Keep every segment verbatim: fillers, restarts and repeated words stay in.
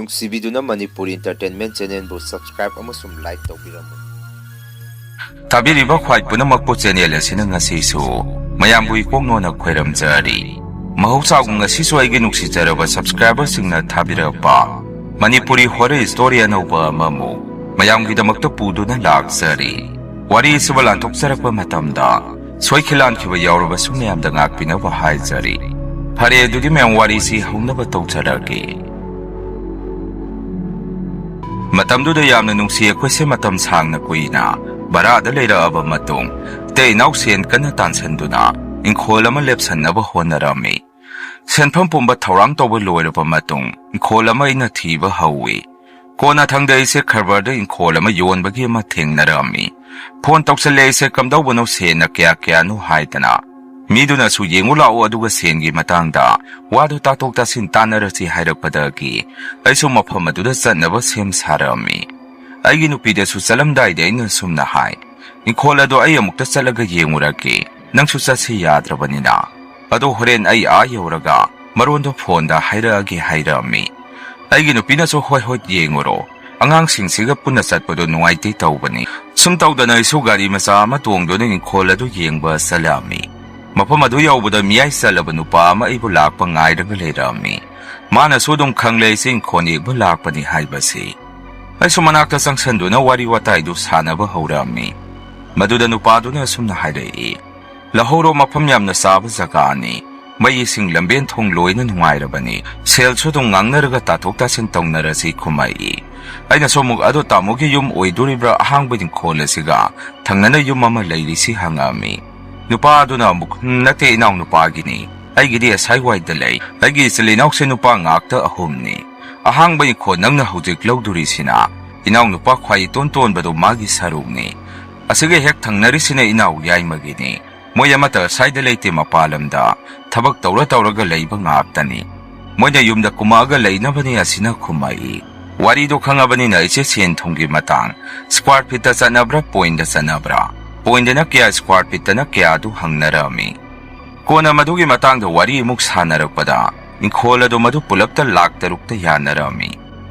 ꯅꯨꯡꯁꯤꯕꯤꯗꯨꯅ Manipuri Entertainment Channelꯕꯨ subscribe ꯑꯃꯁꯨꯡ like ꯇꯧꯕꯤꯔꯝꯃꯨ꯫ ꯊꯥꯕꯤꯔꯤꯕ ꯈ꯭ꯋꯥꯏ ꯄꯨꯝꯅꯃꯛꯄꯨ channel ꯑꯁꯤꯅ ꯉꯁꯤꯁꯨ ꯃꯌꯥꯝꯕꯨ ꯏꯀꯣꯛ ꯅꯣꯟꯅ ꯈꯣꯏꯔꯝꯖꯔꯤ꯫ ꯃꯍꯧꯁꯥꯒꯨꯝ ꯉꯁꯤꯁꯨ ꯑꯩꯒꯤ ꯅꯨꯡꯁꯤꯖꯔꯕ subscriberꯁꯤꯡꯅ ꯊꯥꯕꯤꯔꯛꯄ ꯃꯅꯤꯄꯨꯔꯤ horror story ꯑꯅꯧꯕ ꯑꯃꯃꯨꯛ ꯃꯌꯥꯝꯒꯤꯗꯃꯛꯇ ꯄꯨꯗꯨꯅ ꯂꯥꯛꯆꯔꯤ꯫ ꯋꯥꯔꯤ ꯑꯁꯤꯕꯨ ꯂꯥꯟꯊꯣꯛꯆꯔꯛꯄ ꯃꯇꯝꯗ ꯁꯣꯏꯈꯤꯂꯥꯟꯈꯤꯕ ꯌꯥꯎꯔꯕꯁꯨ ꯃꯌꯥꯝꯗ ꯉꯥꯛꯄꯤꯅꯕ ꯍꯥꯏꯖꯔꯤ꯫ ꯐꯔꯦ, ꯑꯗꯨꯗꯤ ꯃꯌꯥꯝ ꯋꯥꯔꯤꯁꯤ ꯍꯧꯅꯕ ꯇꯧꯖꯔꯒꯦ꯫ ꯃꯇꯝꯗꯨꯗ ꯌꯥꯝꯅ ꯅꯨꯡꯁꯤ ꯑꯩꯈꯣꯏꯁꯦ ꯃꯇꯝ ꯁꯥꯡꯅ ꯀꯨꯏꯅ ꯚꯔꯥꯗ ꯂꯩꯔꯛꯑꯕ ꯃꯇꯨꯡ, ꯏꯇꯩ ꯏꯅꯥꯎ ꯁꯦꯟ ꯀꯟꯅ ꯇꯥꯟꯁꯤꯟꯗꯨꯅ ꯏꯪꯈꯣꯜ ꯑꯃ ꯂꯦꯞꯁꯟꯅꯕ ꯍꯣꯠꯅꯔꯝꯃꯤ꯫ ꯁꯦꯟꯐꯝ ꯄꯨꯝꯕ ꯊꯧꯔꯥꯡ ꯇꯧꯕ ꯂꯣꯏꯔꯕ ꯃꯇꯨꯡ, ꯏꯪꯈꯣꯜ ꯑꯃ ꯑꯩꯅ ꯊꯤꯕ ꯍꯧꯏ꯫ ꯀꯣꯟꯅꯊꯪꯗ ꯑꯩꯁꯦ ꯈꯔꯕꯔꯗ ꯏꯪꯈꯣꯜ ꯑꯃ ꯌꯣꯟꯕꯒꯤ ꯑꯃ ꯊꯦꯡꯅꯔꯝꯃꯤ꯫ ꯐꯣꯟ ꯇꯧꯁꯜꯂꯦ ꯑꯩꯁꯦ, "ꯀꯝꯗꯧꯕꯅꯣ, ꯁꯦꯟꯅ ꯀꯌꯥ ꯀꯌꯥꯅꯣ?" ꯍꯥꯏꯗꯅ꯫ ꯃꯤꯗꯨꯅꯁꯨ "ꯌꯦꯡꯉꯨ ꯂꯥꯛꯑꯣ, ꯑꯗꯨꯒ ꯁꯦꯟꯒꯤ ꯃꯇꯥꯡꯗ ꯋꯥꯗꯨ ꯇꯥꯊꯣꯛ ꯇꯥꯁꯤꯟ ꯇꯥꯟꯅꯔꯁꯤ" ꯍꯥꯏꯔꯛꯄꯗꯒꯤ ꯑꯩꯁꯨ ꯃꯐꯝ ꯑꯗꯨꯗ ꯆꯠꯅꯕ ꯁꯦꯝ ꯁꯥꯔꯛꯑꯝꯃꯤ꯫ ꯑꯩꯒꯤ ꯅꯨꯄꯤꯗꯁꯨ ꯆꯠꯂꯝꯗꯥꯏꯗ ꯑꯩꯅ ꯁꯨꯝꯅ ꯍꯥꯏ, "ꯏꯪꯈꯣꯜ ꯑꯗꯣ ꯑꯩ ꯑꯃꯨꯛꯇ ꯆꯠꯂꯒ ꯌꯦꯡꯉꯨꯔꯒꯦ, ꯅꯪꯁꯨ ꯆꯠꯁꯤ ꯌꯥꯗ꯭ꯔꯕꯅꯤꯅ꯫ ꯑꯗꯣ ꯍꯣꯔꯦꯟ ꯑꯩ ꯑꯥ ꯌꯧꯔꯒ ꯃꯔꯣꯟꯗꯣ ꯐꯣꯟꯗ ꯍꯥꯏꯔꯛꯑꯒꯦ" ꯍꯥꯏꯔꯛꯑꯝꯃꯤ꯫ ꯑꯩꯒꯤ ꯅꯨꯄꯤꯅꯁꯨ, "ꯍꯣꯏ ꯍꯣꯏ, ꯌꯦꯡꯉꯨꯔꯣ, ꯑꯉꯥꯡꯁꯤꯡꯁꯤꯒ ꯄꯨꯟꯅ ꯆꯠꯄꯗꯣ ꯅꯨꯡꯉꯥꯏꯇꯦ ꯇꯧꯕꯅꯤ"꯫ ꯁꯨꯝ ꯇꯧꯗꯅ ꯑꯩꯁꯨ ꯒꯥꯔꯤ ꯃꯆꯥ ꯑꯃ ꯇꯣꯡꯗꯨꯅ ꯏꯪꯈꯣꯜ ꯑꯗꯨ ꯌꯦꯡꯕ ꯆꯠꯂꯛꯑꯝꯃꯤ꯫ ꯃꯐꯝ ꯑꯗꯨ ꯌꯧꯕꯗ ꯃꯤꯌꯥꯏ ꯆꯜꯂꯕ ꯅꯨꯄꯥ ꯑꯃ ꯑꯩꯕꯨ ꯂꯥꯛꯄ ꯉꯥꯏꯔꯒ ꯂꯩꯔꯛꯑꯝꯃꯤ꯫ ꯃꯥꯅꯁꯨ ꯑꯗꯨꯝ ꯈꯪꯂꯦ ꯑꯩꯁꯦ ꯏꯪꯈꯣꯜ ꯌꯦꯡꯕ ꯂꯥꯛꯄꯅꯤ ꯍꯥꯏꯕꯁꯤ꯫ ꯑꯩꯁꯨ ꯃꯅꯥꯛꯇ ꯆꯪꯁꯟꯗꯨꯅ ꯋꯥꯔꯤ ꯋꯥꯇꯥꯏꯗꯨ ꯁꯥꯟꯅꯕ ꯍꯧꯔꯛꯑꯝꯃꯤ꯫ ꯃꯗꯨꯗ ꯅꯨꯄꯥꯗꯨꯅ ꯑꯁꯨꯝꯅ ꯍꯥꯏꯔꯛꯏ, "ꯂꯧꯍꯧꯔꯣ, ꯃꯐꯝ ꯌꯥꯝꯅ ꯆꯥꯕ ꯖꯒꯥꯅꯤ꯫ ꯃꯩ ꯏꯁꯤꯡ ꯂꯝꯕꯦꯟ ꯊꯣꯡ ꯂꯣꯏꯅ ꯅꯨꯡꯉꯥꯏꯔꯕꯅꯤ꯫ ꯁꯦꯜꯁꯨ ꯑꯗꯨꯝ ꯉꯥꯡꯅꯔꯒ ꯇꯥꯊꯣꯛ ꯇꯥꯁꯤꯟ ꯇꯧꯅꯔꯁꯤ" ꯈꯨꯝꯃꯛꯏ꯫ ꯑꯩꯅꯁꯨ ꯑꯃꯨꯛ, "ꯑꯗꯣ ꯇꯥꯃꯣꯒꯤ ꯌꯨꯝ ꯑꯣꯏꯗꯣꯔꯤꯕ꯭ꯔꯥ ꯑꯍꯥꯡꯕ ꯏꯪꯈꯣꯜ ꯑꯁꯤꯒ ꯊꯪꯅꯅ ꯌꯨꯝ ꯑꯃ ꯂꯩꯔꯤꯁꯤ?" ꯍꯪꯉꯛꯑꯝꯃꯤ꯫ ꯅꯨꯄꯥ ꯑꯗꯨꯅ ꯑꯃꯨꯛ, "ꯎꯝ, ꯅꯠꯇꯦ, ꯏꯅꯥꯎꯅꯨꯄꯥ ꯒꯤꯅꯤ꯫ ꯑꯩꯒꯤꯗꯤ ꯑꯁꯥꯏ ꯋꯥꯏꯗ ꯂꯩ꯫ ꯑꯩꯒꯤ ꯏꯆꯤꯜ ꯏꯅꯥꯎꯁꯦ ꯅꯨꯄꯥ ꯉꯥꯛꯇ ꯑꯍꯨꯝꯅꯤ꯫ ꯑꯍꯥꯡꯕ ꯏꯪꯈꯣꯜ ꯅꯪꯅ ꯍꯧꯖꯤꯛ ꯂꯧꯗꯣꯔꯤꯁꯤꯅ ꯏꯅꯥꯎꯅꯨꯄꯥ ꯈ꯭ꯋꯥꯏ ꯏꯇꯣꯟ ꯇꯣꯟꯕꯗꯣ ꯃꯥꯒꯤ ꯁꯔꯨꯛꯅꯤ꯫ ꯑꯁꯤꯒ ꯍꯦꯛ ꯊꯪꯅꯔꯤꯁꯤꯅ ꯏꯅꯥꯎ ꯌꯥꯏꯃꯒꯤꯅꯤ꯫ ꯃꯣꯏ ꯑꯃꯠꯇ ꯑꯁꯥꯏꯗ ꯂꯩꯇꯦ, ꯃꯄꯥꯟ ꯂꯝꯗ ꯊꯕꯛ ꯇꯧꯔ ꯇꯧꯔꯒ ꯂꯩꯕ ꯉꯥꯛꯇꯅꯤ꯫ ꯃꯣꯏꯅ ꯌꯨꯝꯗ ꯀꯨꯝꯃꯛꯑꯒ ꯂꯩꯅꯕꯅꯤ" ꯑꯁꯤꯅ ꯈꯨꯝꯃꯛꯏ꯫ ꯋꯥꯔꯤꯗꯣ ꯈꯪꯉꯕꯅꯤꯅ ꯑꯩꯁꯦ ꯁꯦꯟ ꯊꯨꯝꯒꯤ ꯃꯇꯥꯡ, square feetꯇ ꯆꯠꯅꯕ꯭ꯔꯥ, pointꯇ ꯆꯠꯅꯕ꯭ꯔꯥ, pointꯇꯅ ꯀꯌꯥ, square feetꯇꯅ ꯀꯌꯥꯗꯨ ꯍꯪꯅꯔꯝꯃꯤ꯫ ꯀꯣꯟꯅ ꯃꯗꯨꯒꯤ ꯃꯇꯥꯡꯗ ꯋꯥꯔꯤ ꯑꯃꯨꯛ ꯁꯥꯟꯅꯔꯛꯄꯗ, ꯏꯪꯈꯣꯜ ꯑꯗꯨ ꯃꯗꯨ ꯄꯨꯂꯞꯇ ꯂꯥꯛ ꯇꯔꯨꯛꯇ ꯌꯥꯅꯔꯝꯃꯤ꯫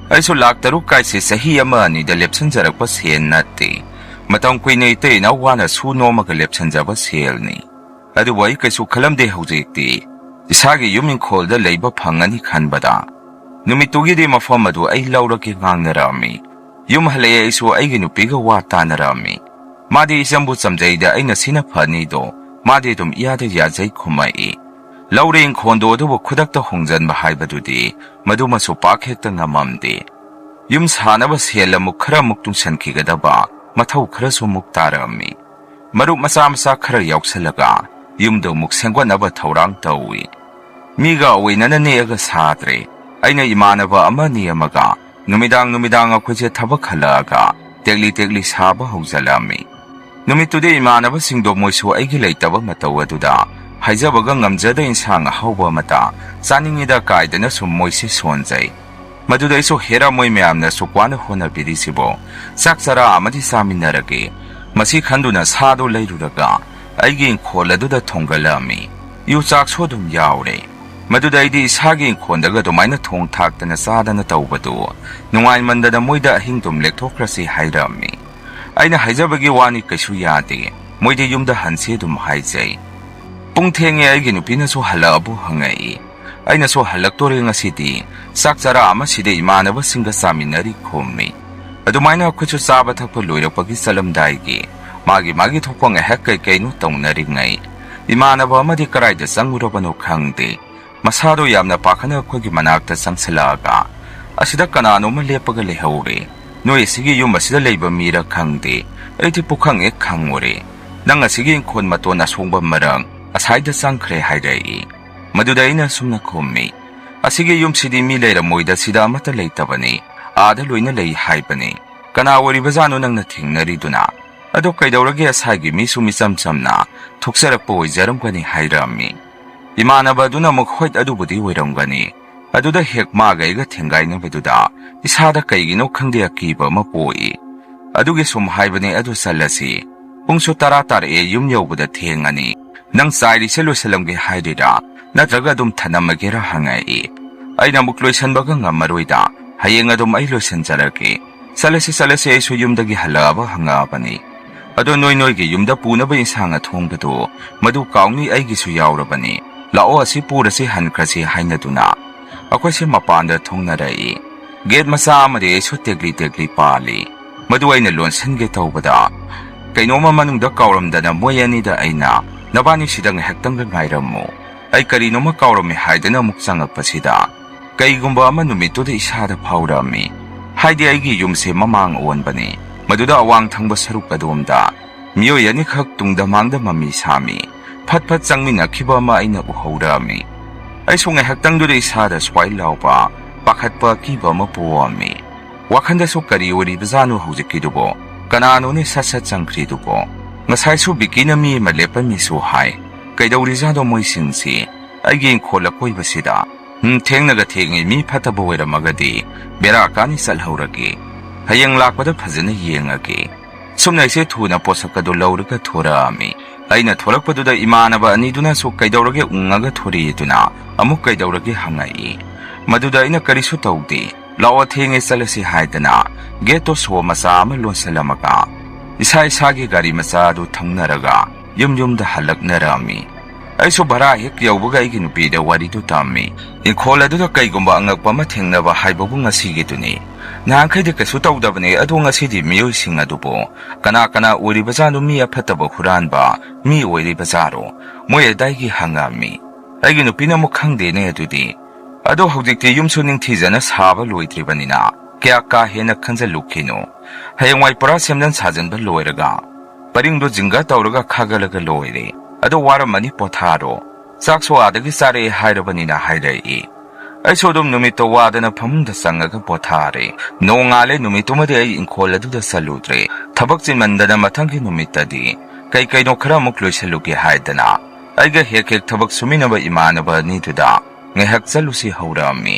ꯑꯩꯁꯨ ꯂꯥꯛ ꯇꯔꯨꯛ ꯀꯥꯏꯁꯦ ꯆꯍꯤ ꯑꯃ ꯑꯅꯤꯗ ꯂꯦꯞꯁꯤꯟꯖꯔꯛꯄ ꯁꯦꯜ ꯅꯠꯇꯦ꯫ ꯃꯇꯝ ꯀꯨꯏꯅ ꯏꯇꯩ ꯏꯅꯥꯎ ꯋꯥꯅ ꯁꯨ ꯅꯣꯝꯃꯒ ꯂꯦꯞꯁꯤꯟꯖꯕ ꯁꯦꯜꯅꯤ꯫ ꯑꯗꯨꯕꯨ ꯑꯩ ꯀꯩꯁꯨ ꯈꯜꯂꯝꯗꯦ ꯍꯧꯖꯤꯛꯇꯤ꯫ ꯏꯁꯥꯒꯤ ꯌꯨꯝ ꯏꯪꯈꯣꯜꯗ ꯂꯩꯕ ꯐꯪꯉꯅꯤ ꯈꯟꯕꯗ꯫ ꯅꯨꯃꯤꯠꯇꯨꯒꯤꯗꯤ ꯃꯐꯝ ꯑꯗꯨ ꯑꯩ ꯂꯧꯔꯒꯦ ꯉꯥꯡꯅꯔꯛꯑꯝꯃꯤ꯫ ꯌꯨꯝ ꯍꯜꯂꯛꯑꯦ ꯑꯩꯁꯨ ꯑꯩꯒꯤ ꯅꯨꯄꯤꯒ ꯋꯥ ꯇꯥꯅꯔꯛꯑꯝꯃꯤ꯫ ꯃꯥꯗꯤ ꯏꯆꯝꯕꯨ ꯆꯝꯖꯩꯗ ꯑꯩꯅ ꯁꯤꯅ ꯐꯅꯤꯗꯣ꯫ ꯃꯥꯗꯤ ꯑꯗꯨꯝ ꯏꯌꯥꯗ ꯌꯥꯖꯩ ꯈꯨꯝꯃꯛꯏ꯫ ꯂꯧꯔꯦ ꯏꯪꯈꯣꯜꯗꯣ ꯑꯗꯨꯕꯨ ꯈꯨꯗꯛꯇ ꯍꯣꯡꯖꯟꯕ ꯍꯥꯏꯕꯗꯨꯗꯤ ꯃꯗꯨꯃꯁꯨ ꯄꯥꯛ ꯍꯦꯛꯇ ꯉꯝꯃꯝꯗꯦ꯫ ꯌꯨꯝ ꯁꯥꯅꯕ ꯁꯦꯜ ꯑꯃꯨꯛ ꯈꯔ ꯑꯃꯨꯛ ꯇꯨꯡꯁꯟꯈꯤꯒꯗꯕ ꯃꯊꯧ ꯈꯔꯁꯨ ꯑꯃꯨꯛ ꯇꯥꯔꯛꯑꯝꯃꯤ꯫ ꯃꯔꯨꯞ ꯃꯆꯥ ꯃꯆꯥ ꯈꯔ ꯌꯥꯎꯁꯜꯂꯒ ꯌꯨꯝꯗꯨ ꯑꯃꯨꯛ ꯁꯦꯝꯒꯠꯅꯕ ꯊꯧꯔꯥꯡ ꯇꯧꯏ꯫ ꯃꯤꯒ ꯑꯣꯏꯅꯅ ꯅꯦꯛꯑꯒ ꯁꯥꯗ꯭ꯔꯦ꯫ ꯑꯩꯅ ꯏꯃꯥꯟꯅꯕ ꯑꯃꯅꯤ ꯑꯃꯒ ꯅꯨꯃꯤꯗꯥꯡ ꯅꯨꯃꯤꯗꯥꯡ ꯑꯩꯈꯣꯏꯁꯦ ꯊꯕꯛ ꯍꯜꯂꯛꯑꯒ ꯇꯦꯛꯂꯤ ꯇꯦꯛꯂꯤ ꯁꯥꯕ ꯍꯧꯖꯤꯜꯂꯛꯑꯝꯃꯤ꯫ ꯅꯨꯃꯤꯠꯇꯨꯗꯤ ꯏꯃꯥꯟꯅꯕꯁꯤꯡꯗꯣ ꯃꯣꯏꯁꯨ ꯑꯩꯒꯤ ꯂꯩꯇꯕ ꯃꯇꯧ ꯑꯗꯨꯗ ꯍꯥꯏꯖꯕꯒ ꯉꯝꯖꯗ ꯏꯟꯁꯥꯡ ꯑꯍꯥꯎꯕ ꯑꯃꯇ ꯆꯥꯅꯤꯡꯉꯤꯗ ꯀꯥꯏꯗꯅ ꯁꯨꯝ ꯃꯣꯏꯁꯦ ꯁꯣꯟꯖꯩ꯫ ꯃꯗꯨꯗ ꯑꯩꯁꯨ ꯍꯦꯔꯥ ꯃꯣꯏ ꯃꯌꯥꯝꯅ ꯁꯨꯛ ꯋꯥꯅ ꯍꯣꯠꯅꯕꯤꯔꯤꯁꯤꯕꯣ, ꯆꯥꯛ ꯆꯔꯥ ꯑꯃꯗꯤ ꯆꯥꯃꯤꯟꯅꯔꯒꯦ꯫ ꯃꯁꯤ ꯈꯟꯗꯨꯅ ꯁꯥꯗꯣ ꯂꯩꯔꯨꯔꯒ ꯑꯩꯒꯤ ꯏꯪꯈꯣꯜ ꯑꯗꯨꯗ ꯊꯣꯡꯒꯠꯂꯛꯑꯝꯃꯤ꯫ ꯌꯨꯆꯥꯛꯁꯨ ꯑꯗꯨꯝ ꯌꯥꯎꯔꯦ꯫ ꯃꯗꯨꯗ ꯑꯩꯗꯤ ꯏꯁꯥꯒꯤ ꯏꯪꯈꯣꯜꯗꯒ ꯑꯗꯨꯃꯥꯏꯅ ꯊꯣꯡ ꯊꯥꯛꯇꯅ ꯆꯥꯗꯅ ꯇꯧꯕꯗꯨ ꯅꯨꯡꯉꯥꯏꯃꯟꯗꯅ ꯃꯣꯏꯗ ꯑꯍꯤꯡꯗꯨꯝ ꯂꯦꯛꯊꯣꯛꯈ꯭ꯔꯁꯤ ꯍꯥꯏꯔꯛꯑꯝꯃꯤ꯫ ꯑꯩꯅ ꯍꯥꯏꯖꯕꯒꯤ ꯋꯥꯅꯤ ꯀꯩꯁꯨ ꯌꯥꯗꯦ꯫ ꯃꯣꯏꯗꯤ ꯌꯨꯝꯗ ꯍꯟꯁꯤ ꯑꯗꯨꯝ ꯍꯥꯏꯖꯩ꯫ ꯄꯨꯡ ꯊꯦꯡꯉꯦ ꯑꯩꯒꯤ ꯅꯨꯄꯤꯅꯁꯨ ꯍꯜꯂꯛꯑꯕꯨ ꯍꯪꯉꯛꯏ꯫ ꯑꯩꯅꯁꯨ ꯍꯜꯂꯛꯇꯣꯔꯦ ꯉꯁꯤꯗꯤ꯫ ꯆꯥꯛ ꯆꯔꯥ ꯑꯃ ꯁꯤꯗ ꯏꯃꯥꯟꯅꯕꯁꯤꯡꯒ ꯆꯥꯃꯤꯟꯅꯔꯤ ꯈꯨꯝꯃꯤ꯫ ꯑꯗꯨꯃꯥꯏꯅ ꯑꯩꯈꯣꯏꯁꯨ ꯆꯥꯕ ꯊꯛꯄ ꯂꯣꯏꯔꯛꯄꯒꯤ ꯆꯠꯂꯝꯗꯥꯏꯒꯤ ꯃꯥꯒꯤ ꯃꯥꯒꯤ ꯊꯣꯛꯄ ꯉꯥꯏꯍꯥꯛ ꯀꯩ ꯀꯩꯅꯣ ꯇꯧꯅꯔꯤꯉꯩ ꯏꯃꯥꯟꯅꯕ ꯑꯃꯗꯤ ꯀꯔꯥꯏꯗ ꯆꯪꯉꯨꯔꯕꯅꯣ ꯈꯪꯗꯦ꯫ ꯃꯁꯥꯗꯣ ꯌꯥꯝꯅ ꯄꯥꯈꯠꯅ ꯑꯩꯈꯣꯏꯒꯤ ꯃꯅꯥꯛꯇ ꯆꯪꯁꯤꯜꯂꯛꯑꯒ, "ꯑꯁꯤꯗ ꯀꯅꯥꯅꯣꯝꯃ ꯂꯦꯞꯄꯒ ꯂꯩꯍꯧꯔꯦ꯫ ꯅꯣꯏ ꯑꯁꯤꯒꯤ ꯌꯨꯝ ꯑꯁꯤꯗ ꯂꯩꯕ ꯃꯤꯔ ꯈꯪꯗꯦ꯫ ꯑꯩꯗꯤ ꯄꯨꯈꯪ ꯍꯦꯛ ꯈꯪꯉꯨꯔꯦ꯫ ꯅꯪ ꯑꯁꯤꯒꯤ ꯏꯪꯈꯣꯜ ꯃꯇꯣꯟ ꯑꯁꯣꯡꯕ ꯃꯔꯛ ꯑꯁꯥꯏꯗ ꯆꯪꯈ꯭ꯔꯦ" ꯍꯥꯏꯔꯛꯏ꯫ ꯃꯗꯨꯗ ꯑꯩꯅ ꯁꯨꯝꯅ ꯈꯨꯝꯃꯤ, "ꯑꯁꯤꯒꯤ ꯌꯨꯝꯁꯤꯗꯤ ꯃꯤ ꯂꯩꯔꯝꯃꯣꯏꯗ, ꯁꯤꯗ ꯑꯃꯠꯇ ꯂꯩꯇꯕꯅꯤ꯫ ꯑꯥꯗ ꯂꯣꯏꯅ ꯂꯩ ꯍꯥꯏꯕꯅꯤ꯫ ꯀꯅꯥ ꯑꯣꯏꯔꯤꯕꯖꯥꯠꯅꯣ ꯅꯪꯅ ꯊꯦꯡꯅꯔꯤꯗꯨꯅ? ꯑꯗꯣ ꯀꯩꯗꯧꯔꯒꯦ, ꯑꯁꯥꯏꯒꯤ ꯃꯤ ꯁꯨꯝ ꯏꯆꯝ ꯆꯝꯅ ꯊꯣꯛꯆꯔꯛꯄ ꯑꯣꯏꯖꯔꯝꯒꯅꯤ" ꯍꯥꯏꯔꯛꯑꯝꯃꯤ꯫ ꯏꯃꯥꯟꯅꯕ ꯑꯗꯨꯅ ꯑꯃꯨꯛ, "ꯍꯣꯏ, ꯑꯗꯨꯕꯨꯗꯤ ꯑꯣꯏꯔꯝꯒꯅꯤ꯫ ꯑꯗꯨꯗ ꯍꯦꯛ ꯃꯥꯒ ꯑꯩꯒ ꯊꯦꯡꯒꯥꯏꯅꯕꯗꯨꯗ ꯏꯁꯥꯗ ꯀꯩꯒꯤꯅꯣ ꯈꯪꯗꯦ ꯑꯀꯤꯕ ꯑꯃ ꯄꯣꯛꯏ꯫ ꯑꯗꯨꯒꯤ ꯁꯨꯝ ꯍꯥꯏꯕꯅꯦ, ꯑꯗꯨ ꯆꯠꯂꯁꯤ꯫ ꯄꯨꯡꯁꯨ ꯇꯔꯥ ꯇꯥꯔꯛꯑꯦ, ꯌꯨꯝ ꯌꯧꯕꯗ ꯊꯦꯡꯉꯅꯤ꯫ ꯅꯪ ꯆꯥꯏꯔꯤꯁꯦ ꯂꯣꯏꯁꯤꯜꯂꯝꯒꯦ ꯍꯥꯏꯔꯤꯔꯥ? ꯅꯠꯇ꯭ꯔꯒ ꯑꯗꯨꯝ ꯊꯅꯝꯃꯒꯦꯔꯥ?" ꯍꯪꯉꯛꯏ꯫ ꯑꯩꯅ ꯑꯃꯨꯛ, "ꯂꯣꯏꯁꯤꯟꯕꯒ ꯉꯝꯃꯔꯣꯏꯗ꯫ "ꯍꯌꯦꯡ ꯑꯗꯨꯝ ꯑꯩ ꯂꯣꯏꯁꯤꯟꯖꯔꯒꯦ꯫ ꯆꯠꯂꯁꯤ, ꯆꯠꯂꯁꯤ, ꯑꯩꯁꯨ ꯌꯨꯝꯗꯒꯤ ꯍꯜꯂꯛꯑꯕ ꯍꯪꯉꯛꯑꯕꯅꯤ꯫ ꯑꯗꯣ ꯅꯣꯏ ꯅꯣꯏꯒꯤ ꯌꯨꯝꯗ ꯄꯨꯅꯕ ꯏꯟꯁꯥꯡ ꯑꯊꯣꯡꯕꯗꯣ ꯃꯗꯨ ꯀꯥꯎꯅꯤ, ꯑꯩꯒꯤꯁꯨ ꯌꯥꯎꯔꯕꯅꯤ꯫ ꯂꯥꯛꯑꯣ, ꯑꯁꯤ ꯄꯨꯔꯁꯤ, ꯍꯟꯈ꯭ꯔꯁꯤ" ꯍꯥꯏꯅꯗꯨꯅ ꯑꯩꯈꯣꯏꯁꯦ ꯃꯄꯥꯟꯗ ꯊꯣꯡꯅꯔꯛꯏ꯫ ꯒꯦꯠ ꯃꯆꯥ ꯑꯃꯗꯤ ꯑꯩꯁꯨ ꯇꯦꯛꯂꯤ ꯇꯦꯛꯂꯤ ꯄꯥꯜꯂꯤ꯫ ꯃꯗꯨ ꯑꯩꯅ ꯂꯣꯟꯁꯤꯟꯒꯦ ꯇꯧꯕꯗ, ꯀꯩꯅꯣꯝꯃ ꯃꯅꯨꯡꯗ ꯀꯥꯎꯔꯝꯗꯅ ꯃꯣꯏ ꯑꯅꯤꯗ ꯑꯩꯅ, "ꯅꯕꯥꯅꯤꯁꯤꯗ ꯉꯥꯏꯍꯥꯛꯇꯪꯒ ꯉꯥꯏꯔꯝꯃꯨ, ꯑꯩ ꯀꯔꯤꯅꯣꯝꯃ ꯀꯥꯎꯔꯝꯃꯤ" ꯍꯥꯏꯗꯨꯅ ꯑꯃꯨꯛ ꯆꯪꯉꯛꯄꯁꯤꯗ, ꯀꯩꯒꯨꯝꯕ ꯑꯃ ꯅꯨꯃꯤꯠꯇꯨꯗ ꯏꯁꯥꯗ ꯐꯥꯎꯔꯛꯑꯝꯃꯤ꯫ ꯍꯥꯏꯗꯤ ꯑꯩꯒꯤ ꯌꯨꯝꯁꯦ ꯃꯃꯥꯡ ꯑꯣꯟꯕꯅꯤ꯫ ꯃꯗꯨꯗ ꯑꯋꯥꯡ ꯊꯪꯕ ꯁꯔꯨꯛ ꯑꯗꯣꯝꯗ ꯃꯤꯑꯣꯏ ꯑꯅꯤꯈꯛ ꯇꯨꯡꯗ ꯃꯥꯡꯗ ꯃꯃꯤ ꯁꯥꯃꯤ ꯐꯠ ꯐꯠ ꯆꯪꯃꯤꯟꯅꯈꯤꯕ ꯑꯃ ꯑꯩꯅ ꯎꯍꯧꯔꯛꯑꯝꯃꯤ꯫ ꯑꯩꯁꯨ ꯉꯥꯏꯍꯥꯛꯇꯪꯗꯨꯗ ꯏꯁꯥꯗ ꯁ꯭ꯋꯥꯏ ꯂꯥꯎꯕ, ꯄꯥꯈꯠꯄ, ꯑꯀꯤꯕ ꯑꯃ ꯄꯣꯛꯑꯝꯃꯤ꯫ ꯋꯥꯈꯟꯗꯁꯨ "ꯀꯔꯤ ꯑꯣꯏꯔꯤꯕꯖꯥꯠꯅꯣ ꯍꯧꯖꯤꯛꯀꯤꯗꯨꯕꯣ? ꯀꯅꯥꯅꯣꯅꯦ ꯁꯠ ꯁꯠ ꯆꯪꯈ꯭ꯔꯤꯗꯨꯕꯣ? ꯉꯁꯥꯏꯁꯨ ꯕꯤꯀꯤꯅ ꯃꯤ ꯑꯃ ꯂꯦꯞꯄꯝꯃꯤꯁꯨ ꯍꯥꯏ꯫ ꯀꯩꯗꯧꯔꯤꯖꯥꯠꯅꯣ ꯃꯣꯏꯁꯤꯡꯁꯤ ꯑꯩꯒꯤ ꯏꯪꯈꯣꯜ ꯑꯀꯣꯏꯕꯁꯤꯗ? ꯎꯝ, ꯊꯦꯡꯅꯒ ꯊꯦꯡꯉꯤ, ꯃꯤ ꯐꯠꯇꯕ ꯑꯣꯏꯔꯝꯃꯒꯗꯤ ꯕꯦꯔꯥ ꯀꯥꯅꯤ, ꯆꯠꯍꯧꯔꯒꯦ꯫ ꯍꯌꯦꯡ ꯂꯥꯛꯄꯗ ꯐꯖꯅ ꯌꯦꯡꯉꯒꯦ"꯫ ꯁꯨꯝꯅ ꯑꯩꯁꯦ ꯊꯨꯅ ꯄꯣꯠꯁꯛ ꯑꯗꯨ ꯂꯧꯔꯒ ꯊꯣꯔꯛꯑꯝꯃꯤ꯫ ꯑꯩꯅ ꯊꯣꯔꯛꯄꯗꯨꯗ ꯏꯃꯥꯟꯅꯕ ꯑꯅꯤꯗꯨꯅꯁꯨ "ꯀꯩꯗꯧꯔꯒꯦ ꯎꯪꯉꯒ ꯊꯣꯔꯛꯏꯗꯨꯅ? ꯑꯃꯨꯛ ꯀꯩꯗꯧꯔꯒꯦ?" ꯍꯪꯉꯛꯏ꯫ ꯃꯗꯨꯗ ꯑꯩꯅ "ꯀꯔꯤꯁꯨ ꯇꯧꯗꯦ, ꯂꯥꯛꯑꯣ, ꯊꯦꯡꯉꯦ, ꯆꯠꯂꯁꯤ" ꯍꯥꯏꯗꯅ ꯒꯦꯠꯇꯣ ꯁꯣ ꯃꯆꯥ ꯑꯃ ꯂꯣꯟꯁꯤꯜꯂꯝꯃꯒ ꯏꯁꯥ ꯏꯁꯥꯒꯤ ꯒꯥꯔꯤ ꯃꯆꯥ ꯑꯗꯨ ꯊꯧꯅꯔꯒ ꯌꯨꯝ ꯌꯨꯝꯗ ꯍꯜꯂꯛꯅꯔꯝꯃꯤ꯫ ꯑꯩꯁꯨ ꯚꯔꯥ ꯍꯦꯛ ꯌꯧꯕꯒ ꯑꯩꯒꯤ ꯅꯨꯄꯤꯗ ꯋꯥꯔꯤꯗꯨ ꯇꯝꯃꯤ꯫ ꯏꯪꯈꯣꯜ ꯑꯗꯨꯗ ꯀꯩꯒꯨꯝꯕ ꯑꯉꯛꯄ ꯑꯃ ꯊꯦꯡꯅꯕ ꯍꯥꯏꯕꯕꯨ ꯉꯁꯤꯒꯤꯗꯨꯅꯤ꯫ ꯅꯍꯥꯟꯈꯩꯗꯤ ꯀꯩꯁꯨ ꯇꯧꯗꯕꯅꯦ, ꯑꯗꯣ ꯉꯁꯤꯗꯤ ꯃꯤꯑꯣꯏꯁꯤꯡ ꯑꯗꯨꯕꯨ ꯀꯅꯥ ꯀꯅꯥ ꯑꯣꯏꯔꯤꯕꯖꯥꯠꯅꯣ? ꯃꯤ ꯑꯐꯠꯇꯕ ꯍꯨꯔꯥꯟꯕ ꯃꯤ ꯑꯣꯏꯔꯤꯕꯖꯥꯠꯔꯣ? ꯃꯣꯏ ꯑꯗꯥꯏꯒꯤ ꯍꯪꯉꯝꯃꯤ꯫ ꯑꯩꯒꯤ ꯅꯨꯄꯤꯅ ꯑꯃꯨꯛ "ꯈꯪꯗꯦꯅꯦ ꯑꯗꯨꯗꯤ꯫ ꯑꯗꯣ ꯍꯧꯖꯤꯛꯇꯤ ꯌꯨꯝꯁꯨ ꯅꯤꯡꯊꯤꯖꯅ ꯁꯥꯕ ꯂꯣꯏꯗ꯭ꯔꯤꯕꯅꯤꯅ ꯀꯌꯥ ꯀꯥ ꯍꯦꯟꯅ ꯈꯟꯖꯜꯂꯨꯈꯤꯅꯨ꯫ ꯍꯌꯦꯡꯋꯥꯏ ꯄꯨꯔꯥ ꯁꯦꯝꯖꯤꯟ ꯁꯥꯖꯤꯟꯕ ꯂꯣꯏꯔꯒ ꯄꯔꯤꯡꯗꯣ ꯖꯤꯡꯒ ꯇꯧꯔꯒ ꯈꯥꯒꯠꯂꯒ ꯂꯣꯏꯔꯦ꯫ ꯑꯗꯣ ꯋꯥꯔꯝꯃꯅꯤ, ꯄꯣꯊꯥꯔꯣ꯫ ꯆꯥꯛꯁꯨ ꯑꯥꯗꯒꯤ ꯆꯥꯔꯛꯑꯦ ꯍꯥꯏꯔꯕꯅꯤꯅ" ꯍꯥꯏꯔꯛꯏ꯫ ꯑꯩꯁꯨ ꯑꯗꯨꯝ ꯅꯨꯃꯤꯠꯇꯣ ꯋꯥꯗꯅ ꯐꯃꯨꯡꯗ ꯆꯪꯉꯒ ꯄꯣꯊꯥꯔꯦ꯫ ꯅꯣꯡꯉꯥꯜꯂꯦ꯫ ꯅꯨꯃꯤꯠꯇꯨꯃꯗꯤ ꯑꯩ ꯏꯪꯈꯣꯜ ꯑꯗꯨꯗ ꯆꯠꯂꯨꯗ꯭ꯔꯦ꯫ ꯊꯕꯛ ꯆꯤꯟꯃꯟꯗꯅ ꯃꯊꯪꯒꯤ ꯅꯨꯃꯤꯠꯇꯗꯤ ꯀꯩ ꯀꯩꯅꯣ ꯈꯔ ꯑꯃꯨꯛ ꯂꯣꯏꯁꯤꯜꯂꯨꯒꯦ ꯍꯥꯏꯗꯅ ꯑꯩꯒ ꯍꯦꯛ ꯍꯦꯛ ꯊꯕꯛ ꯁꯨꯃꯤꯟꯅꯕ ꯏꯃꯥꯟꯅꯕ ꯑꯅꯤꯗꯨꯗ ꯉꯥꯏꯍꯥꯛ ꯆꯠꯂꯨꯁꯤ ꯍꯧꯔꯛꯑꯝꯃꯤ꯫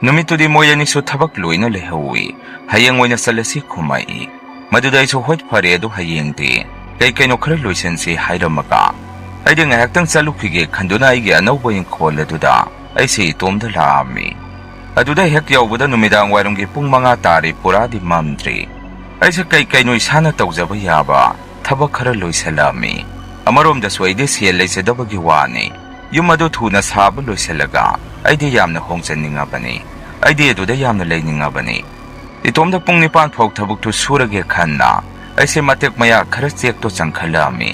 ꯅꯨꯃꯤꯠꯇꯨꯗꯤ ꯃꯣꯏ ꯑꯅꯤꯁꯨ ꯊꯕꯛ ꯂꯣꯏꯅ ꯂꯩꯍꯧꯏ꯫ "ꯍꯌꯦꯡ ꯑꯣꯏꯅ ꯆꯠꯂꯁꯤ" ꯈꯨꯝꯃꯛꯏ꯫ ꯃꯗꯨꯗ ꯑꯩꯁꯨ "ꯍꯣꯏ, ꯐꯔꯦ, ꯑꯗꯨ ꯍꯌꯦꯡꯗꯤ ꯀꯩ ꯀꯩꯅꯣ ꯈꯔ ꯂꯣꯏꯁꯤꯟꯁꯤ" ꯍꯥꯏꯔꯝꯃꯒ ꯑꯩꯗꯤ ꯉꯥꯏꯍꯥꯛꯇꯪ ꯆꯠꯂꯨꯈꯤꯒꯦ ꯈꯟꯗꯨꯅ ꯑꯩꯒꯤ ꯑꯅꯧꯕ ꯏꯪꯈꯣꯜ ꯑꯗꯨꯗ ꯑꯩꯁꯦ ꯏꯇꯣꯝꯗ ꯂꯥꯛꯑꯝꯃꯤ꯫ ꯑꯗꯨꯗ ꯍꯦꯛ ꯌꯧꯕꯗ ꯅꯨꯃꯤꯗꯥꯡ ꯋꯥꯏꯔꯝꯒꯤ ꯄꯨꯡ ꯃꯉꯥ ꯇꯥꯔꯤ, ꯄꯨꯔꯥꯗꯤ ꯃꯝꯗ꯭ꯔꯤ꯫ ꯑꯩꯁꯦ ꯀꯩ ꯀꯩꯅꯣ ꯏꯁꯥꯅ ꯇꯧꯖꯕ ꯌꯥꯕ ꯊꯕꯛ ꯈꯔ ꯂꯣꯏꯁꯤꯜꯂꯛꯑꯝꯃꯤ꯫ ꯑꯃꯔꯣꯝꯗꯁꯨ ꯑꯩꯗꯤ ꯁꯦꯜ ꯂꯩꯖꯗꯕꯒꯤ ꯋꯥꯅꯤ꯫ ꯌꯨꯝ ꯑꯗꯨ ꯊꯨꯅ ꯁꯥꯕ ꯂꯣꯏꯁꯤꯜꯂꯒ ꯑꯩꯗꯤ ꯌꯥꯝꯅ ꯍꯣꯡꯖꯅꯤꯡꯉꯕꯅꯤ꯫ ꯑꯩꯗꯤ ꯑꯗꯨꯗ ꯌꯥꯝꯅ ꯂꯩꯅꯤꯡꯉꯕꯅꯤ꯫ ꯏꯇꯣꯝꯗ ꯄꯨꯡ ꯅꯤꯄꯥꯟ ꯐꯥꯎ ꯊꯕꯛꯇꯨ ꯁꯨꯔꯒꯦ ꯈꯟꯅ ꯑꯩꯁꯦ ꯃꯇꯦꯛ ꯃꯌꯥ ꯈꯔ ꯆꯦꯛꯇꯣ ꯆꯪꯈꯠꯂꯛꯑꯝꯃꯤ꯫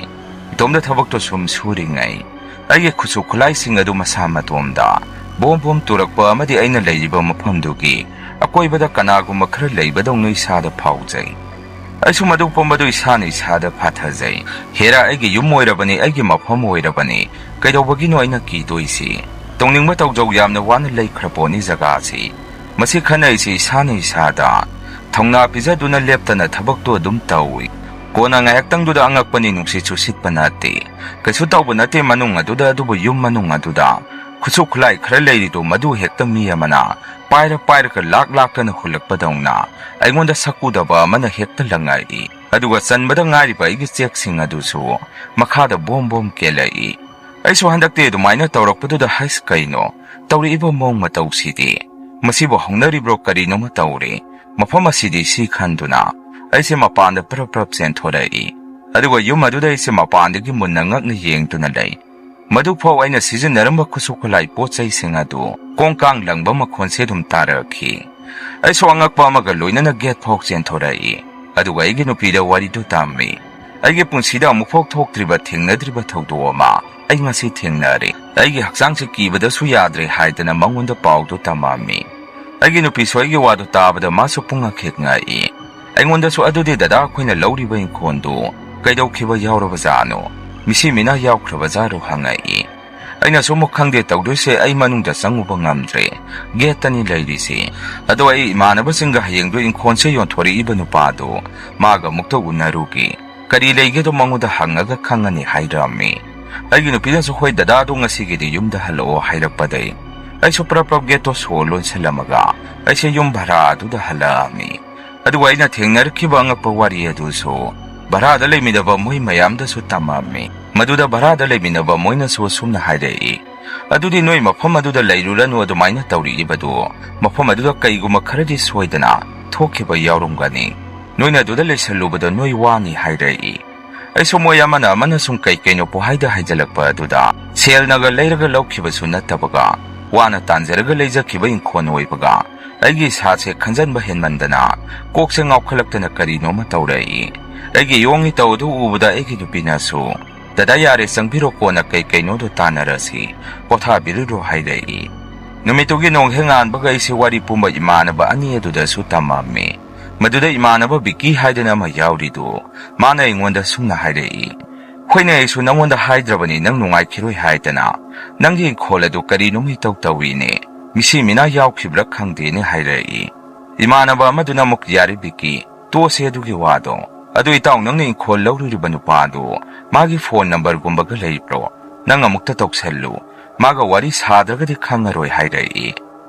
ꯏꯇꯣꯝꯗ ꯊꯕꯛꯇꯣ ꯁꯨꯝ ꯁꯨꯔꯤꯉꯩ ꯑꯩꯒꯤ ꯈꯨꯠꯁꯨ ꯈꯨꯠꯂꯥꯏꯁꯤꯡ ꯑꯗꯨ ꯃꯁꯥ ꯃꯇꯣꯝꯗ ꯕꯣꯝ ꯕꯣꯝ ꯇꯨꯔꯛꯄ ꯑꯃꯗꯤ ꯑꯩꯅ ꯂꯩꯔꯤꯕ ꯃꯐꯝꯗꯨꯒꯤ ꯑꯀꯣꯏꯕꯗ ꯀꯅꯥꯒꯨꯝꯕ ꯈꯔ ꯂꯩꯕꯗꯧꯅ ꯏꯁꯥꯗ ꯐꯥꯎꯖꯩ꯫ ꯑꯩꯁꯨ ꯃꯗꯨ ꯄꯨꯝꯕꯗꯨ ꯏꯁꯥꯅ ꯏꯁꯥꯗ ꯐꯥꯊꯖꯩ꯫ ꯍꯦꯔꯥ, ꯑꯩꯒꯤ ꯌꯨꯝ ꯑꯣꯏꯔꯕꯅꯤ, ꯑꯩꯒꯤ ꯃꯐꯝ ꯑꯣꯏꯔꯕꯅꯤ, ꯀꯩꯗꯧꯕꯒꯤꯅꯣ ꯑꯩꯅ ꯀꯤꯗꯣꯏꯁꯤ? ꯇꯧꯅꯤꯡꯕ ꯇꯧꯖꯧ, ꯌꯥꯝꯅ ꯋꯥꯅ ꯂꯩꯈ꯭ꯔ ꯄꯣꯠꯅꯤ ꯖꯒꯥꯁꯤ꯫ ꯃꯁꯤ ꯈꯟꯅꯩꯁꯤ ꯏꯁꯥꯅ ꯏꯁꯥꯗ꯫ ꯊꯧꯅꯥ ꯄꯤꯖꯗꯨꯅ ꯂꯦꯞꯇꯅ ꯊꯕꯛꯇꯨ ꯑꯗꯨꯝ ꯇꯧꯏ꯫ ꯀꯣꯟꯅ ꯉꯥꯏꯍꯥꯛꯇꯪꯗꯨꯗ ꯑꯉꯛꯄꯅꯤ, ꯅꯨꯡꯁꯤꯠꯁꯨ ꯁꯤꯠꯄ ꯅꯠꯇꯦ, ꯀꯩꯁꯨ ꯇꯧꯕ ꯅꯠꯇꯦ꯫ ꯃꯅꯨꯡ ꯑꯗꯨꯗ, ꯑꯗꯨꯕꯨ ꯌꯨꯝ ꯃꯅꯨꯡ ꯑꯗꯨꯗ ꯈꯨꯠꯁꯨ ꯈꯨꯠꯂꯥꯏ ꯈꯔ ꯂꯩꯔꯤꯗꯨ ꯃꯗꯨ ꯍꯦꯛꯇ ꯃꯤ ꯑꯃꯅ ꯄꯥꯏꯔ ꯄꯥꯏꯔꯒ ꯂꯥꯛ ꯂꯥꯛꯇꯅ ꯍꯨꯜꯂꯛꯄꯗꯧꯅ ꯑꯩꯉꯣꯟꯗ ꯁꯛꯎꯗꯕ ꯑꯃꯅ ꯍꯦꯛꯇ ꯂꯪꯉꯛꯏ꯫ ꯑꯗꯨꯒ ꯆꯟꯕꯗ ꯉꯥꯏꯔꯤꯕ ꯑꯩꯒꯤ ꯆꯦꯛꯁꯤꯡ ꯑꯗꯨꯁꯨ ꯃꯈꯥꯗ ꯕꯣꯝ ꯕꯣꯝ ꯀꯦꯜꯂꯛꯏ꯫ ꯑꯩꯁꯨ ꯍꯟꯗꯛꯇꯤ ꯑꯗꯨꯃꯥꯏꯅ ꯇꯧꯔꯛꯄꯗꯨꯗ, "ꯍꯩꯁ, ꯀꯩꯅꯣ ꯇꯧꯔꯛꯏꯕ ꯃꯑꯣꯡ ꯃꯇꯧꯁꯤꯗꯤ? ꯃꯁꯤꯕꯨ ꯍꯧꯅꯔꯤꯕ꯭ꯔꯣ? ꯀꯔꯤꯅꯣꯃ ꯇꯧꯔꯦ꯫ ꯃꯐꯝ ꯑꯁꯤꯗꯤ?" ꯁꯤ ꯈꯟꯗꯨꯅ ꯑꯩꯁꯦ ꯃꯄꯥꯟꯗ ꯄ꯭ꯔꯞ ꯄ꯭ꯔꯞ ꯆꯦꯟꯊꯣꯔꯛꯏ꯫ ꯑꯗꯨꯒ ꯌꯨꯝ ꯑꯗꯨꯗ ꯑꯩꯁꯦ ꯃꯄꯥꯟꯗꯒꯤ ꯃꯨꯟꯅ ꯉꯛꯅ ꯌꯦꯡꯗꯨꯅ ꯂꯩ꯫ ꯃꯗꯨꯐꯥꯎ ꯑꯩꯅ ꯁꯤꯖꯤꯟꯅꯔꯝꯕ ꯈꯨꯠꯁꯨ ꯈꯨꯠꯂꯥꯏ ꯄꯣꯠ ꯆꯩꯁꯤꯡ ꯑꯗꯨ ꯀꯣꯡ ꯀꯥꯡ ꯂꯪꯕ ꯃꯈꯣꯟꯁꯦ ꯑꯗꯨꯝ ꯇꯥꯔꯛꯈꯤ꯫ ꯑꯩꯁꯨ ꯑꯉꯛꯄ ꯑꯃꯒ ꯂꯣꯏꯅꯅ ꯒꯦꯠ ꯐꯥꯎ ꯆꯦꯟꯊꯣꯔꯛꯏ꯫ ꯑꯗꯨꯒ ꯑꯩꯒꯤ ꯅꯨꯄꯤꯗ ꯋꯥꯔꯤꯗꯨ ꯇꯝꯃꯤ꯫ ꯑꯩꯒꯤ ꯄꯨꯟꯁꯤꯗ ꯑꯃꯨꯛꯐꯥꯎ ꯊꯣꯛꯇ꯭ꯔꯤꯕ, ꯊꯦꯡꯅꯗ꯭ꯔꯤꯕ ꯊꯧꯗꯣꯛ ꯑꯃ ꯑꯩ ꯉꯁꯤ ꯊꯦꯡꯅꯔꯦ꯫ ꯑꯩꯒꯤ ꯍꯛꯆꯥꯡꯁꯦ ꯀꯤꯕꯗꯁꯨ ꯌꯥꯗ꯭ꯔꯦ ꯍꯥꯏꯗꯅ ꯃꯉꯣꯟꯗ ꯄꯥꯎꯗꯨ ꯇꯝꯃꯝꯃꯤ꯫ ꯑꯩꯒꯤ ꯅꯨꯄꯤꯁꯨ ꯑꯩꯒꯤ ꯋꯥꯗꯨ ꯇꯥꯕꯗ ꯃꯥꯁꯨ ꯄꯨꯡꯉꯛ ꯍꯦꯛ ꯉꯛꯏ꯫ ꯑꯩꯉꯣꯟꯗꯁꯨ, "ꯑꯗꯨꯗꯤ ꯗꯗꯥ ꯑꯩꯈꯣꯏꯅ ꯂꯧꯔꯤꯕ ꯏꯪꯈꯣꯜꯗꯨ ꯀꯩꯗꯧꯈꯤꯕ ꯌꯥꯎꯔꯕꯖꯥꯠꯅꯣ? ꯃꯤꯁꯤ ꯃꯤꯅꯥ ꯌꯥꯎꯈ꯭ꯔꯕꯖꯥꯠꯔꯣ?" ꯍꯪꯉꯛꯏ꯫ ꯑꯩꯅꯁꯨ, "ꯑꯃꯨꯛ ꯈꯪꯗꯦ ꯇꯧꯗꯣꯏꯁꯦ, ꯑꯩ ꯃꯅꯨꯡꯗ ꯆꯪꯉꯨꯕ ꯉꯝꯗ꯭ꯔꯦ, ꯒꯦꯠꯇꯅꯤ ꯂꯩꯔꯤꯁꯤ꯫ ꯑꯗꯣ ꯑꯩ ꯏꯃꯥꯟꯅꯕꯁꯤꯡꯒ ꯍꯌꯦꯡꯗꯣ ꯏꯪꯈꯣꯜꯁꯦ ꯌꯣꯟꯊꯣꯔꯛꯏꯕ ꯅꯨꯄꯥꯗꯣ ꯃꯥꯒ ꯑꯃꯨꯛꯇ ꯎꯅꯔꯨꯒꯦ, ꯀꯔꯤ ꯂꯩꯒꯦꯗꯣ ꯃꯉꯣꯟꯗ ꯍꯪꯉꯒ ꯈꯪꯉꯅꯤ" ꯍꯥꯏꯔꯝꯃꯤ꯫ ꯑꯩꯒꯤ ꯅꯨꯄꯤꯅꯁꯨ, "ꯍꯣꯏ ꯗꯗꯥꯗꯣ ꯉꯁꯤꯒꯤꯗꯤ ꯌꯨꯝꯗ ꯍꯜꯂꯛꯑꯣ" ꯍꯥꯏꯔꯛꯄꯗꯩ ꯑꯩꯁꯨ ꯄ꯭ꯔꯞ ꯄ꯭ꯔꯞ ꯒꯦꯠꯇꯣ ꯁꯣ ꯂꯣꯟꯁꯤꯜꯂꯝꯃꯒ ꯑꯩꯁꯦ ꯌꯨꯝ ꯚꯔꯥ ꯑꯗꯨꯗ ꯍꯜꯂꯛꯑꯝꯃꯤ꯫ ꯑꯗꯨꯒ ꯑꯩꯅ ꯊꯦꯡꯅꯔꯛꯈꯤꯕ ꯑꯉꯛꯄ ꯋꯥꯔꯤ ꯑꯗꯨꯁꯨ ꯚꯔꯥꯗ ꯂꯩꯃꯤꯟꯅꯕ ꯃꯣꯏ ꯃꯌꯥꯝꯗꯁꯨ ꯇꯝꯃꯝꯃꯤ꯫ ꯃꯗꯨꯗ ꯚꯔꯥꯗ ꯂꯩꯃꯤꯟꯅꯕ ꯃꯣꯏꯅꯁꯨ ꯑꯁꯨꯝꯅ ꯍꯥꯏꯔꯛꯏ, "ꯑꯗꯨꯗꯤ ꯅꯣꯏ ꯃꯐꯝ ꯑꯗꯨꯗ ꯂꯩꯔꯨꯔꯅꯨ, ꯑꯗꯨꯃꯥꯏꯅ ꯇꯧꯔꯛꯏꯕꯗꯨ ꯃꯐꯝ ꯑꯗꯨꯗ ꯀꯩꯒꯨꯝꯕ ꯈꯔꯗꯤ ꯁꯣꯏꯗꯅ ꯊꯣꯛꯈꯤꯕ ꯌꯥꯎꯔꯝꯒꯅꯤ꯫ ꯅꯣꯏꯅ ꯑꯗꯨꯗ ꯂꯩꯁꯜꯂꯨꯕꯗꯣ ꯅꯣꯏ ꯋꯥꯅꯤ" ꯍꯥꯏꯔꯛꯏ꯫ ꯑꯩꯁꯨ ꯃꯣꯏ ꯑꯃꯅ ꯑꯃꯅ ꯁꯨꯝ ꯀꯩ ꯀꯩꯅꯣ ꯄꯨꯍꯥꯏꯗ ꯍꯥꯏꯖꯜꯂꯛꯄ ꯑꯗꯨꯗ, ꯁꯦꯜꯅꯒ ꯂꯩꯔꯒ ꯂꯧꯈꯤꯕꯁꯨ ꯅꯠꯇꯕꯒ, ꯋꯥꯅ ꯇꯥꯟꯖꯔꯒ ꯂꯩꯖꯈꯤꯕ ꯏꯪꯈꯣꯜ ꯑꯣꯏꯕꯒ, ꯑꯩꯒꯤ ꯏꯁꯥꯁꯦ ꯈꯟꯖꯟꯕ ꯍꯦꯟꯃꯟꯗꯅ ꯀꯣꯛꯁꯦ ꯉꯥꯎꯈꯠꯂꯛꯇꯅ ꯀꯔꯤꯅꯣꯃ ꯇꯧꯔꯛꯏ꯫ ꯑꯩꯒꯤ ꯏꯌꯣꯡ ꯏꯇꯧ ꯑꯗꯨ ꯎꯕꯗ ꯑꯩꯒꯤ ꯅꯨꯄꯤꯅꯁꯨ, "ꯗꯗꯥ, ꯌꯥꯔꯦ, ꯆꯪꯕꯤꯔꯣ, ꯀꯣꯟꯅ ꯀꯩ ꯀꯩꯅꯣꯗꯣ ꯇꯥꯟꯅꯔꯁꯤ, ꯄꯣꯊꯥꯕꯤꯔꯨꯔꯣ" ꯍꯥꯏꯔꯛꯏ꯫ ꯅꯨꯃꯤꯠꯇꯨꯒꯤ ꯅꯣꯡ ꯍꯦꯛ ꯉꯥꯟꯕꯒ ꯑꯩꯁꯦ ꯋꯥꯔꯤ ꯄꯨꯝꯕ ꯏꯃꯥꯟꯅꯕ ꯑꯅꯤ ꯑꯗꯨꯗꯁꯨ ꯇꯝꯃꯝꯃꯤ꯫ ꯃꯗꯨꯗ ꯏꯃꯥꯟꯅꯕ ꯕꯤꯀꯤ ꯍꯥꯏꯗꯅ ꯑꯃ ꯌꯥꯎꯔꯤꯗꯨ, ꯃꯥꯅ ꯑꯩꯉꯣꯟꯗ ꯁꯨꯝꯅ ꯍꯥꯏꯔꯛꯏ, "ꯍꯣꯏꯅꯦ, ꯑꯩꯁꯨ ꯅꯪꯉꯣꯟꯗ ꯍꯥꯏꯗ꯭ꯔꯕꯅꯤ ꯅꯪ ꯅꯨꯡꯉꯥꯏꯈꯤꯔꯣꯏ ꯍꯥꯏꯗꯅ꯫ ꯅꯪꯒꯤ ꯏꯪꯈꯣꯜ ꯑꯗꯨ ꯀꯔꯤꯅꯣꯝ ꯏꯇꯧ ꯇꯧꯏꯅꯦ, ꯃꯤꯁꯤ ꯃꯤꯅꯥ ꯌꯥꯎꯈꯤꯕ꯭ꯔꯥ ꯈꯪꯗꯦꯅꯦ" ꯍꯥꯏꯔꯛꯏ꯫ ꯏꯃꯥꯟꯅꯕ ꯑꯃꯗꯨꯅ ꯑꯃꯨꯛ, "ꯌꯥꯔꯦ ꯕꯤꯀꯤ, ꯇꯣꯛꯑꯁꯦ ꯑꯗꯨꯒꯤ ꯋꯥꯗꯣ꯫ ꯑꯗꯨ ꯏꯇꯥꯎ, ꯅꯪꯅ ꯏꯪꯈꯣꯜ ꯂꯧꯔꯨꯔꯤꯕ ꯅꯨꯄꯥꯗꯨ, ꯃꯥꯒꯤ ꯐꯣꯟ ꯅꯝꯕꯔꯒꯨꯝꯕꯒ ꯂꯩꯕ꯭ꯔꯣ? ꯅꯪ ꯑꯃꯨꯛꯇ ꯇꯧꯁꯜꯂꯨ, ꯃꯥꯒ ꯋꯥꯔꯤ ꯁꯥꯗ꯭ꯔꯒꯗꯤ ꯈꯪꯉꯔꯣꯏ" ꯍꯥꯏꯔꯛꯏ꯫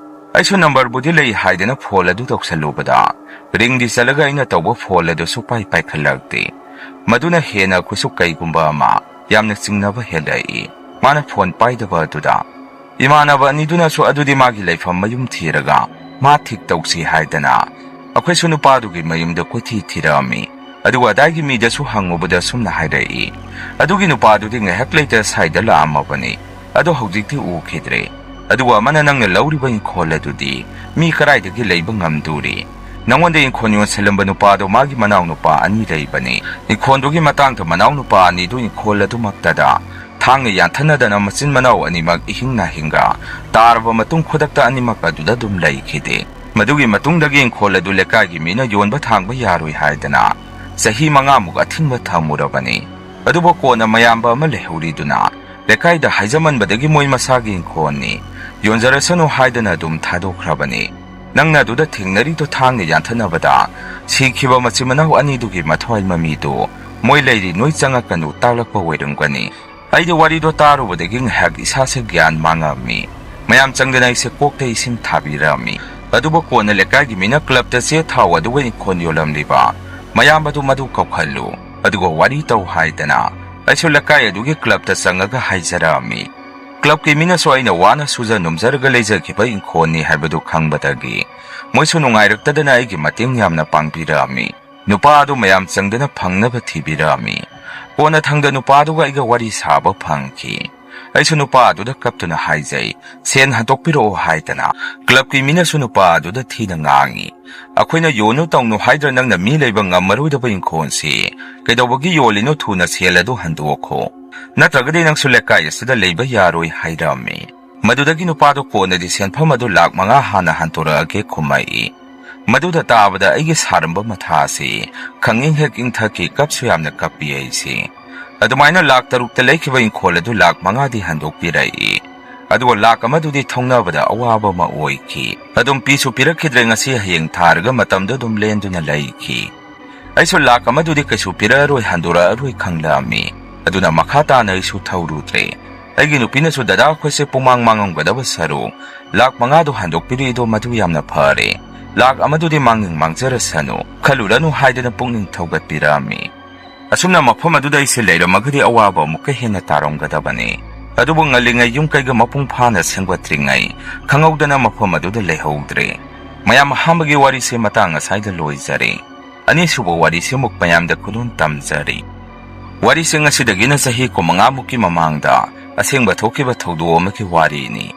ꯑꯩꯁꯨ ꯅꯝꯕꯔꯕꯨꯗꯤ ꯂꯩ ꯍꯥꯏꯗꯅ ꯐꯣꯟ ꯑꯗꯨ ꯇꯧꯁꯜꯂꯨꯕꯗ, ꯔꯤꯡꯗꯤ ꯆꯠꯂꯒ ꯑꯩꯅ ꯇꯧꯕ ꯐꯣꯟ ꯑꯗꯨ ꯁꯨꯛꯄꯥꯏ ꯄꯥꯏꯈꯠꯂꯛꯇꯦ꯫ ꯃꯗꯨꯅ ꯍꯦꯟꯅ ꯑꯩꯈꯣꯏꯁꯨ ꯀꯩꯒꯨꯝꯕ ꯑꯃ ꯌꯥꯝꯅ ꯆꯤꯡꯅꯕ ꯍꯦꯜꯂꯛꯏ꯫ ꯃꯥꯅ ꯐꯣꯟ ꯄꯥꯏꯗꯕ ꯑꯗꯨꯗ ꯏꯃꯥꯟꯅꯕ ꯑꯅꯤꯗꯨꯅꯁꯨ ꯑꯗꯨꯗꯤ ꯃꯥꯒꯤ ꯂꯩꯐꯝ ꯃꯌꯨꯝ ꯊꯤꯔꯒ ꯃꯥ ꯊꯤꯛ ꯇꯧꯁꯤ ꯍꯥꯏꯗꯅ ꯑꯩꯈꯣꯏꯁꯨ ꯅꯨꯄꯥꯗꯨꯒꯤ ꯃꯌꯨꯝꯗ ꯀꯣꯏꯊꯤ ꯊꯤꯔꯛꯑꯝꯃꯤ꯫ ꯑꯗꯨꯒ ꯑꯗꯥꯏꯒꯤ ꯃꯤꯗꯁꯨ ꯍꯪꯉꯨꯕꯗ ꯁꯨꯝꯅ ꯍꯥꯏꯔꯛꯏ, "ꯑꯗꯨꯒꯤ ꯅꯨꯄꯥꯗꯨꯗꯤ ꯉꯥꯏꯍꯥꯛ ꯂꯩꯇ ꯁ꯭ꯋꯥꯏꯗ ꯂꯥꯛꯑꯝꯃꯕꯅꯤ, ꯑꯗꯣ ꯍꯧꯖꯤꯛꯇꯤ ꯎꯈꯤꯗ꯭ꯔꯦ꯫ ꯑꯗꯨꯒ ꯑꯃꯅ ꯅꯪꯅ ꯂꯧꯔꯤꯕ ꯏꯪꯈꯣꯜ ꯑꯗꯨꯗꯤ ꯃꯤ ꯀꯗꯥꯏꯗꯒꯤ ꯂꯩꯕ ꯉꯝꯗꯣꯔꯤ? ꯅꯪꯉꯣꯟꯗ ꯏꯪꯈꯣꯜ ꯌꯣꯟꯁꯤꯜꯂꯝꯕ ꯅꯨꯄꯥꯗꯣ ꯃꯥꯒꯤ ꯃꯅꯥꯎ ꯅꯨꯄꯥ ꯑꯅꯤ ꯂꯩꯕꯅꯤ꯫ ꯏꯪꯈꯣꯜꯗꯨꯒꯤ ꯃꯇꯥꯡꯗ ꯃꯅꯥꯎ ꯅꯨꯄꯥ ꯑꯅꯤꯗꯨ ꯏꯪꯈꯣꯜ ꯑꯗꯨꯃꯛꯇꯗ ꯊꯥꯡꯅ ꯌꯥꯟꯊꯠꯅꯗꯅ ꯃꯆꯤꯟ ꯃꯅꯥꯎ ꯑꯅꯤꯃꯛ ꯏꯍꯤꯡ ꯅꯥꯍꯤꯡꯒ ꯇꯥꯔꯕ ꯃꯇꯨꯡ ꯈꯨꯗꯛꯇ ꯑꯅꯤꯃꯛ ꯑꯗꯨꯗ ꯑꯗꯨꯝ ꯂꯩꯈꯤꯗꯦ꯫ ꯃꯗꯨꯒꯤ ꯃꯇꯨꯡꯗꯒꯤ ꯏꯪꯈꯣꯜ ꯑꯗꯨ ꯂꯩꯀꯥꯏꯒꯤ ꯃꯤꯅ ꯌꯣꯟꯕ ꯊꯥꯡꯕ ꯌꯥꯔꯣꯏ ꯍꯥꯏꯗꯅ ꯆꯍꯤ ꯃꯉꯥꯃꯨꯛ ꯑꯊꯤꯡꯕ ꯊꯝꯃꯨꯔꯕꯅꯤ꯫ ꯑꯗꯨꯕꯨ ꯀꯣꯟꯅ ꯃꯌꯥꯝꯕ ꯑꯃ ꯂꯩꯍꯧꯔꯤꯗꯨꯅ ꯂꯩꯀꯥꯏꯗ ꯍꯥꯏꯖꯃꯟꯕꯗꯒꯤ ꯃꯣꯏ ꯃꯁꯥꯒꯤ ꯏꯪꯈꯣꯜꯅꯤ, ꯌꯣꯟꯖꯔꯁꯅꯨ ꯍꯥꯏꯗꯅ ꯑꯗꯨꯝ ꯊꯥꯗꯣꯛꯈ꯭ꯔꯕꯅꯤ꯫ ꯅꯪꯅ ꯑꯗꯨꯗ ꯊꯦꯡꯅꯔꯤꯗꯣ ꯊꯥꯡꯅ ꯌꯥꯟꯊꯠꯅꯕꯗ ꯁꯤꯈꯤꯕ ꯃꯆꯤꯟ ꯃꯅꯥꯎ ꯑꯅꯤꯗꯨꯒꯤ ꯃꯊ꯭ꯋꯥꯏ ꯃꯃꯤꯗꯨ ꯃꯣꯏ ꯂꯩꯔꯤ ꯅꯣꯏ ꯆꯪꯉꯛꯀꯅꯨ ꯇꯥꯛꯂꯛꯄ ꯑꯣꯏꯔꯝꯒꯅꯤ"꯫ ꯑꯩꯗꯤ ꯋꯥꯔꯤꯗꯣ ꯇꯥꯔꯨꯕꯗꯒꯤ ꯉꯥꯏꯍꯥꯛ ꯏꯁꯥꯁꯦ ꯒ꯭ꯌꯥꯟ ꯃꯥꯡꯉꯝꯃꯤ꯫ ꯃꯌꯥꯝ ꯆꯪꯗꯅ ꯑꯩꯁꯦ ꯀꯣꯛꯇ ꯏꯁꯤꯡ ꯊꯥꯕꯤꯔꯝꯃꯤ꯫ ꯑꯗꯨꯕꯨ ꯀꯣꯟꯅ ꯂꯩꯀꯥꯏꯒꯤ ꯃꯤꯅ ꯀ꯭ꯂꯕꯇ ꯆꯦ ꯊꯥꯎ ꯑꯗꯨꯒ ꯏꯪꯈꯣꯜ ꯌꯣꯜꯂꯝꯂꯤꯕ ꯃꯌꯥꯝꯕꯗꯨ ꯃꯗꯨ ꯀꯧꯈꯠꯂꯨ, ꯑꯗꯨꯒ ꯋꯥꯔꯤ ꯇꯧ ꯍꯥꯏꯗꯅ ꯑꯩꯁꯨ ꯂꯩꯀꯥꯏ ꯑꯗꯨꯒꯤ ꯀ꯭ꯂꯕꯇ ꯆꯪꯉꯒ ꯍꯥꯏꯖꯔꯛꯑꯝꯃꯤ꯫ ꯀ꯭ꯂꯕꯀꯤ ꯃꯤꯅꯁꯨ ꯑꯩꯅ ꯋꯥꯅ ꯁꯨꯖ ꯅꯣꯝꯖꯔꯒ ꯂꯩꯖꯈꯤꯕ ꯏꯪꯈꯣꯜꯅꯤ ꯍꯥꯏꯕꯗꯨ ꯈꯪꯕꯗꯒꯤ ꯃꯣꯏꯁꯨ ꯅꯨꯡꯉꯥꯏꯔꯛꯇꯗꯅ ꯑꯩꯒꯤ ꯃꯇꯦꯡ ꯌꯥꯝꯅ ꯄꯥꯡꯕꯤꯔꯛꯑꯝꯃꯤ꯫ ꯅꯨꯄꯥ ꯑꯗꯨ ꯃꯌꯥꯝ ꯆꯪꯗꯅ ꯐꯪꯅꯕ ꯊꯤꯕꯤꯔꯛꯑꯝꯃꯤ꯫ ꯀꯣꯟꯅꯊꯪꯗ ꯅꯨꯄꯥꯗꯨꯒ ꯑꯩꯒ ꯋꯥꯔꯤ ꯁꯥꯕ ꯐꯪꯈꯤ꯫ ꯑꯩꯁꯨ ꯅꯨꯄꯥ ꯑꯗꯨꯗ ꯀꯞꯇꯨꯅ ꯍꯥꯏꯖꯩ, "ꯁꯦꯟ ꯍꯟꯗꯣꯛꯄꯤꯔꯛꯑꯣ" ꯍꯥꯏꯗꯅ꯫ ꯀ꯭ꯂꯕꯀꯤ ꯃꯤꯅꯁꯨ ꯅꯨꯄꯥ ꯑꯗꯨꯗ ꯊꯤꯅ ꯉꯥꯡꯉꯤ꯫ "ꯑꯩꯈꯣꯏꯅ ꯌꯣꯟꯅꯨ ꯇꯧꯅꯨ ꯍꯥꯏꯗ꯭ꯔ ꯅꯪꯅ ꯃꯤ ꯂꯩꯕ ꯉꯝꯃꯔꯣꯏꯗꯕ ꯏꯪꯈꯣꯜꯁꯤ ꯀꯩꯗꯧꯕꯒꯤ ꯌꯣꯜꯂꯤꯅꯣ? ꯊꯨꯅ ꯁꯦꯜ ꯑꯗꯨ ꯍꯟꯗꯣꯛꯈꯣ, ꯅꯠꯇ꯭ꯔꯒꯗꯤ ꯅꯪꯁꯨ ꯂꯩꯀꯥꯏ ꯑꯁꯤꯗ ꯂꯩꯕ ꯌꯥꯔꯣꯏ" ꯍꯥꯏꯔꯝꯃꯤ꯫ ꯃꯗꯨꯗꯒꯤ ꯅꯨꯄꯥꯗꯨ ꯀꯣꯟꯅꯗꯤ ꯁꯦꯟꯐꯝ ꯑꯗꯨ ꯂꯥꯈ ꯃꯉꯥ ꯍꯥꯟꯅ ꯍꯟꯗꯣꯔꯛꯑꯒꯦ ꯈꯨꯝꯃꯛꯏ꯫ ꯃꯗꯨꯗ ꯇꯥꯕꯗ ꯑꯩꯒꯤ ꯁꯥꯔꯝꯕ ꯃꯊꯥ ꯑꯁꯤ ꯈꯪꯏꯪ ꯍꯦꯛ ꯏꯪꯊꯈꯤ, ꯀꯞꯁꯨ ꯌꯥꯝꯅ ꯀꯞꯄꯤ ꯑꯩꯁꯤ꯫ ꯑꯗꯨꯃꯥꯏꯅ ꯂꯥꯈ ꯇꯔꯨꯛꯇ ꯂꯩꯈꯤꯕ ꯏꯪꯈꯣꯜ ꯑꯗꯨ ꯂꯥꯈ ꯃꯉꯥꯗꯤ ꯍꯟꯗꯣꯛꯄꯤꯔꯛꯏ꯫ ꯑꯗꯨꯒ ꯂꯥꯈ ꯑꯃꯗꯨꯗꯤ ꯊꯧꯅꯕꯗ ꯑꯋꯥꯕ ꯑꯃ ꯑꯣꯏꯈꯤ꯫ ꯑꯗꯨꯝ ꯄꯤꯁꯨ ꯄꯤꯔꯛꯈꯤꯗ꯭ꯔꯦ, ꯉꯁꯤ ꯍꯌꯦꯡ ꯊꯥꯔꯒ ꯃꯇꯝꯗꯨ ꯑꯗꯨꯝ ꯂꯦꯟꯗꯨꯅ ꯂꯩꯈꯤ꯫ ꯑꯩꯁꯨ ꯂꯥꯈ ꯑꯃꯗꯨꯗꯤ ꯀꯩꯁꯨ ꯄꯤꯔꯛꯑꯔꯣꯏ, ꯍꯟꯗꯣꯔꯛꯑꯔꯣꯏ ꯈꯪꯂꯛꯑꯝꯃꯤ꯫ ꯑꯗꯨꯅ ꯃꯈꯥ ꯇꯥꯅ ꯑꯩꯁꯨ ꯊꯧꯔꯨꯗ꯭ꯔꯦ꯫ ꯑꯩꯒꯤ ꯅꯨꯄꯤꯅꯁꯨ, "ꯗꯗꯥ, ꯑꯩꯈꯣꯏꯁꯦ ꯄꯨꯡꯃꯥꯡ ꯃꯥꯡꯉꯝꯒꯗꯕ ꯁꯔꯨꯛ ꯂꯥꯈ ꯃꯉꯥꯗꯣ ꯍꯟꯗꯣꯛꯄꯤꯔꯛꯏꯗꯣ ꯃꯗꯨ ꯌꯥꯝꯅ ꯐꯔꯦ꯫ ꯂꯥꯈ ꯑꯃꯗꯨꯗꯤ ꯃꯥꯡꯅꯤꯡ ꯃꯥꯡꯖꯔꯁꯅꯨ, ꯈꯜꯂꯨꯔꯅꯨ" ꯍꯥꯏꯗꯅ ꯄꯨꯛꯅꯤꯡ ꯊꯧꯒꯠꯄꯤꯔꯛꯑꯝꯃꯤ꯫ ꯑꯁꯨꯝꯅ ꯃꯐꯝ ꯑꯗꯨꯗ ꯑꯩꯁꯦ ꯂꯩꯔꯝꯃꯒꯗꯤ ꯑꯋꯥꯕ ꯑꯃꯨꯛꯀ ꯍꯦꯟꯅ ꯇꯥꯔꯝꯒꯗꯕꯅꯤ꯫ ꯑꯗꯨꯕꯨ ꯉꯜꯂꯤꯉꯩ ꯌꯨꯝ ꯀꯩꯒ ꯃꯄꯨꯡ ꯐꯥꯅ ꯁꯦꯝꯒꯠꯇ꯭ꯔꯤꯉꯩ ꯈꯪꯍꯧꯗꯅ ꯃꯐꯝ ꯑꯗꯨꯗ ꯂꯩꯍꯧꯗ꯭ꯔꯦ꯫ ꯃꯌꯥꯝ, ꯑꯍꯥꯟꯕꯒꯤ ꯋꯥꯔꯤꯁꯦ ꯃꯇꯥꯡ ꯑꯁꯥꯏꯗ ꯂꯣꯏꯖꯔꯦ꯫ ꯑꯅꯤꯁꯨꯕ ꯋꯥꯔꯤꯁꯦ ꯑꯃꯨꯛ ꯃꯌꯥꯝꯗ ꯈꯨꯗꯣꯜ ꯇꯝꯖꯔꯤ꯫ ꯋꯥꯔꯤꯁꯦ ꯉꯁꯤꯗꯒꯤꯅ ꯆꯍꯤ ꯀꯨꯟꯃꯉꯥꯃꯨꯛꯀꯤ ꯃꯃꯥꯡꯗ ꯑꯁꯦꯡꯕ ꯊꯣꯛꯈꯤꯕ ꯊꯧꯗꯣꯛ ꯑꯃꯒꯤ ꯋꯥꯔꯤꯅꯤ꯫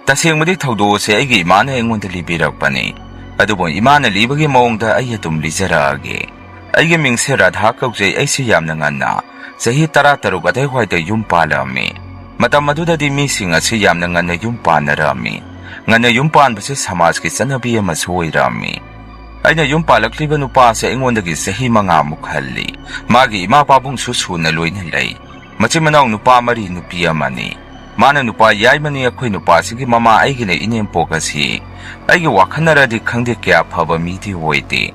ꯇꯁꯦꯡꯕꯗꯤ ꯊꯧꯗꯣꯛ ꯑꯁꯦ ꯑꯩꯒꯤ ꯏꯃꯥꯅ ꯑꯩꯉꯣꯟꯗ ꯂꯤꯕꯤꯔꯛꯄꯅꯤ꯫ ꯑꯗꯨꯕꯨ ꯏꯃꯥꯅ ꯂꯤꯕꯒꯤ ꯃꯑꯣꯡꯗ ꯑꯩ ꯑꯗꯨꯝ ꯂꯤꯖꯔꯛꯑꯒꯦ꯫ ꯑꯩꯒꯤ ꯃꯤꯡꯁꯦ ꯔꯥꯙꯥ ꯀꯧꯖꯩ꯫ ꯑꯩꯁꯤ ꯌꯥꯝꯅ ꯉꯟꯅ, ꯆꯍꯤ ꯇꯔꯥꯇꯔꯨꯛ ꯑꯗꯥꯏꯋꯥꯏꯗ ꯌꯨꯝ ꯄꯥꯜꯂꯝꯃꯤ꯫ ꯃꯇꯝ ꯑꯗꯨꯗꯗꯤ ꯃꯤꯁꯤꯡ ꯑꯁꯤ ꯌꯥꯝꯅ ꯉꯟꯅ ꯌꯨꯝ ꯄꯥꯟꯅꯔꯝꯃꯤ꯫ ꯉꯟꯅ ꯌꯨꯝ ꯄꯥꯟꯕꯁꯦ ꯁꯃꯥꯖꯀꯤ ꯆꯠꯅꯕꯤ ꯑꯃꯁꯨ ꯑꯣꯏꯔꯝꯃꯤ꯫ ꯑꯩꯅ ꯌꯨꯝ ꯄꯥꯜꯂꯛꯂꯤꯕ ꯅꯨꯄꯥꯁꯦ ꯑꯩꯉꯣꯟꯗꯒꯤ ꯆꯍꯤ ꯃꯉꯥꯃꯨꯛ ꯍꯜꯂꯤ꯫ ꯃꯥꯒꯤ ꯏꯃꯥ ꯄꯥꯕꯨꯡꯁꯨ ꯁꯨꯅ ꯂꯣꯏꯅ ꯂꯩ꯫ ꯃꯆꯤꯟ ꯃꯅꯥꯎ ꯅꯨꯄꯥ ꯃꯔꯤ, ꯅꯨꯄꯤ ꯑꯃꯅꯤ꯫ ꯃꯥꯅ ꯅꯨꯄꯥ ꯌꯥꯏꯃꯅꯤ꯫ ꯑꯩꯈꯣꯏ ꯅꯨꯄꯥꯁꯤꯒꯤ ꯃꯃꯥ ꯑꯩꯒꯤꯅ ꯏꯅꯦꯝꯄꯣꯛ ꯑꯁꯤ ꯑꯩꯒꯤ ꯋꯥꯈꯜꯅꯔꯗꯤ ꯈꯪꯗꯦ, ꯀꯌꯥ ꯐꯕ ꯃꯤꯗꯤ ꯑꯣꯏꯗꯦ꯫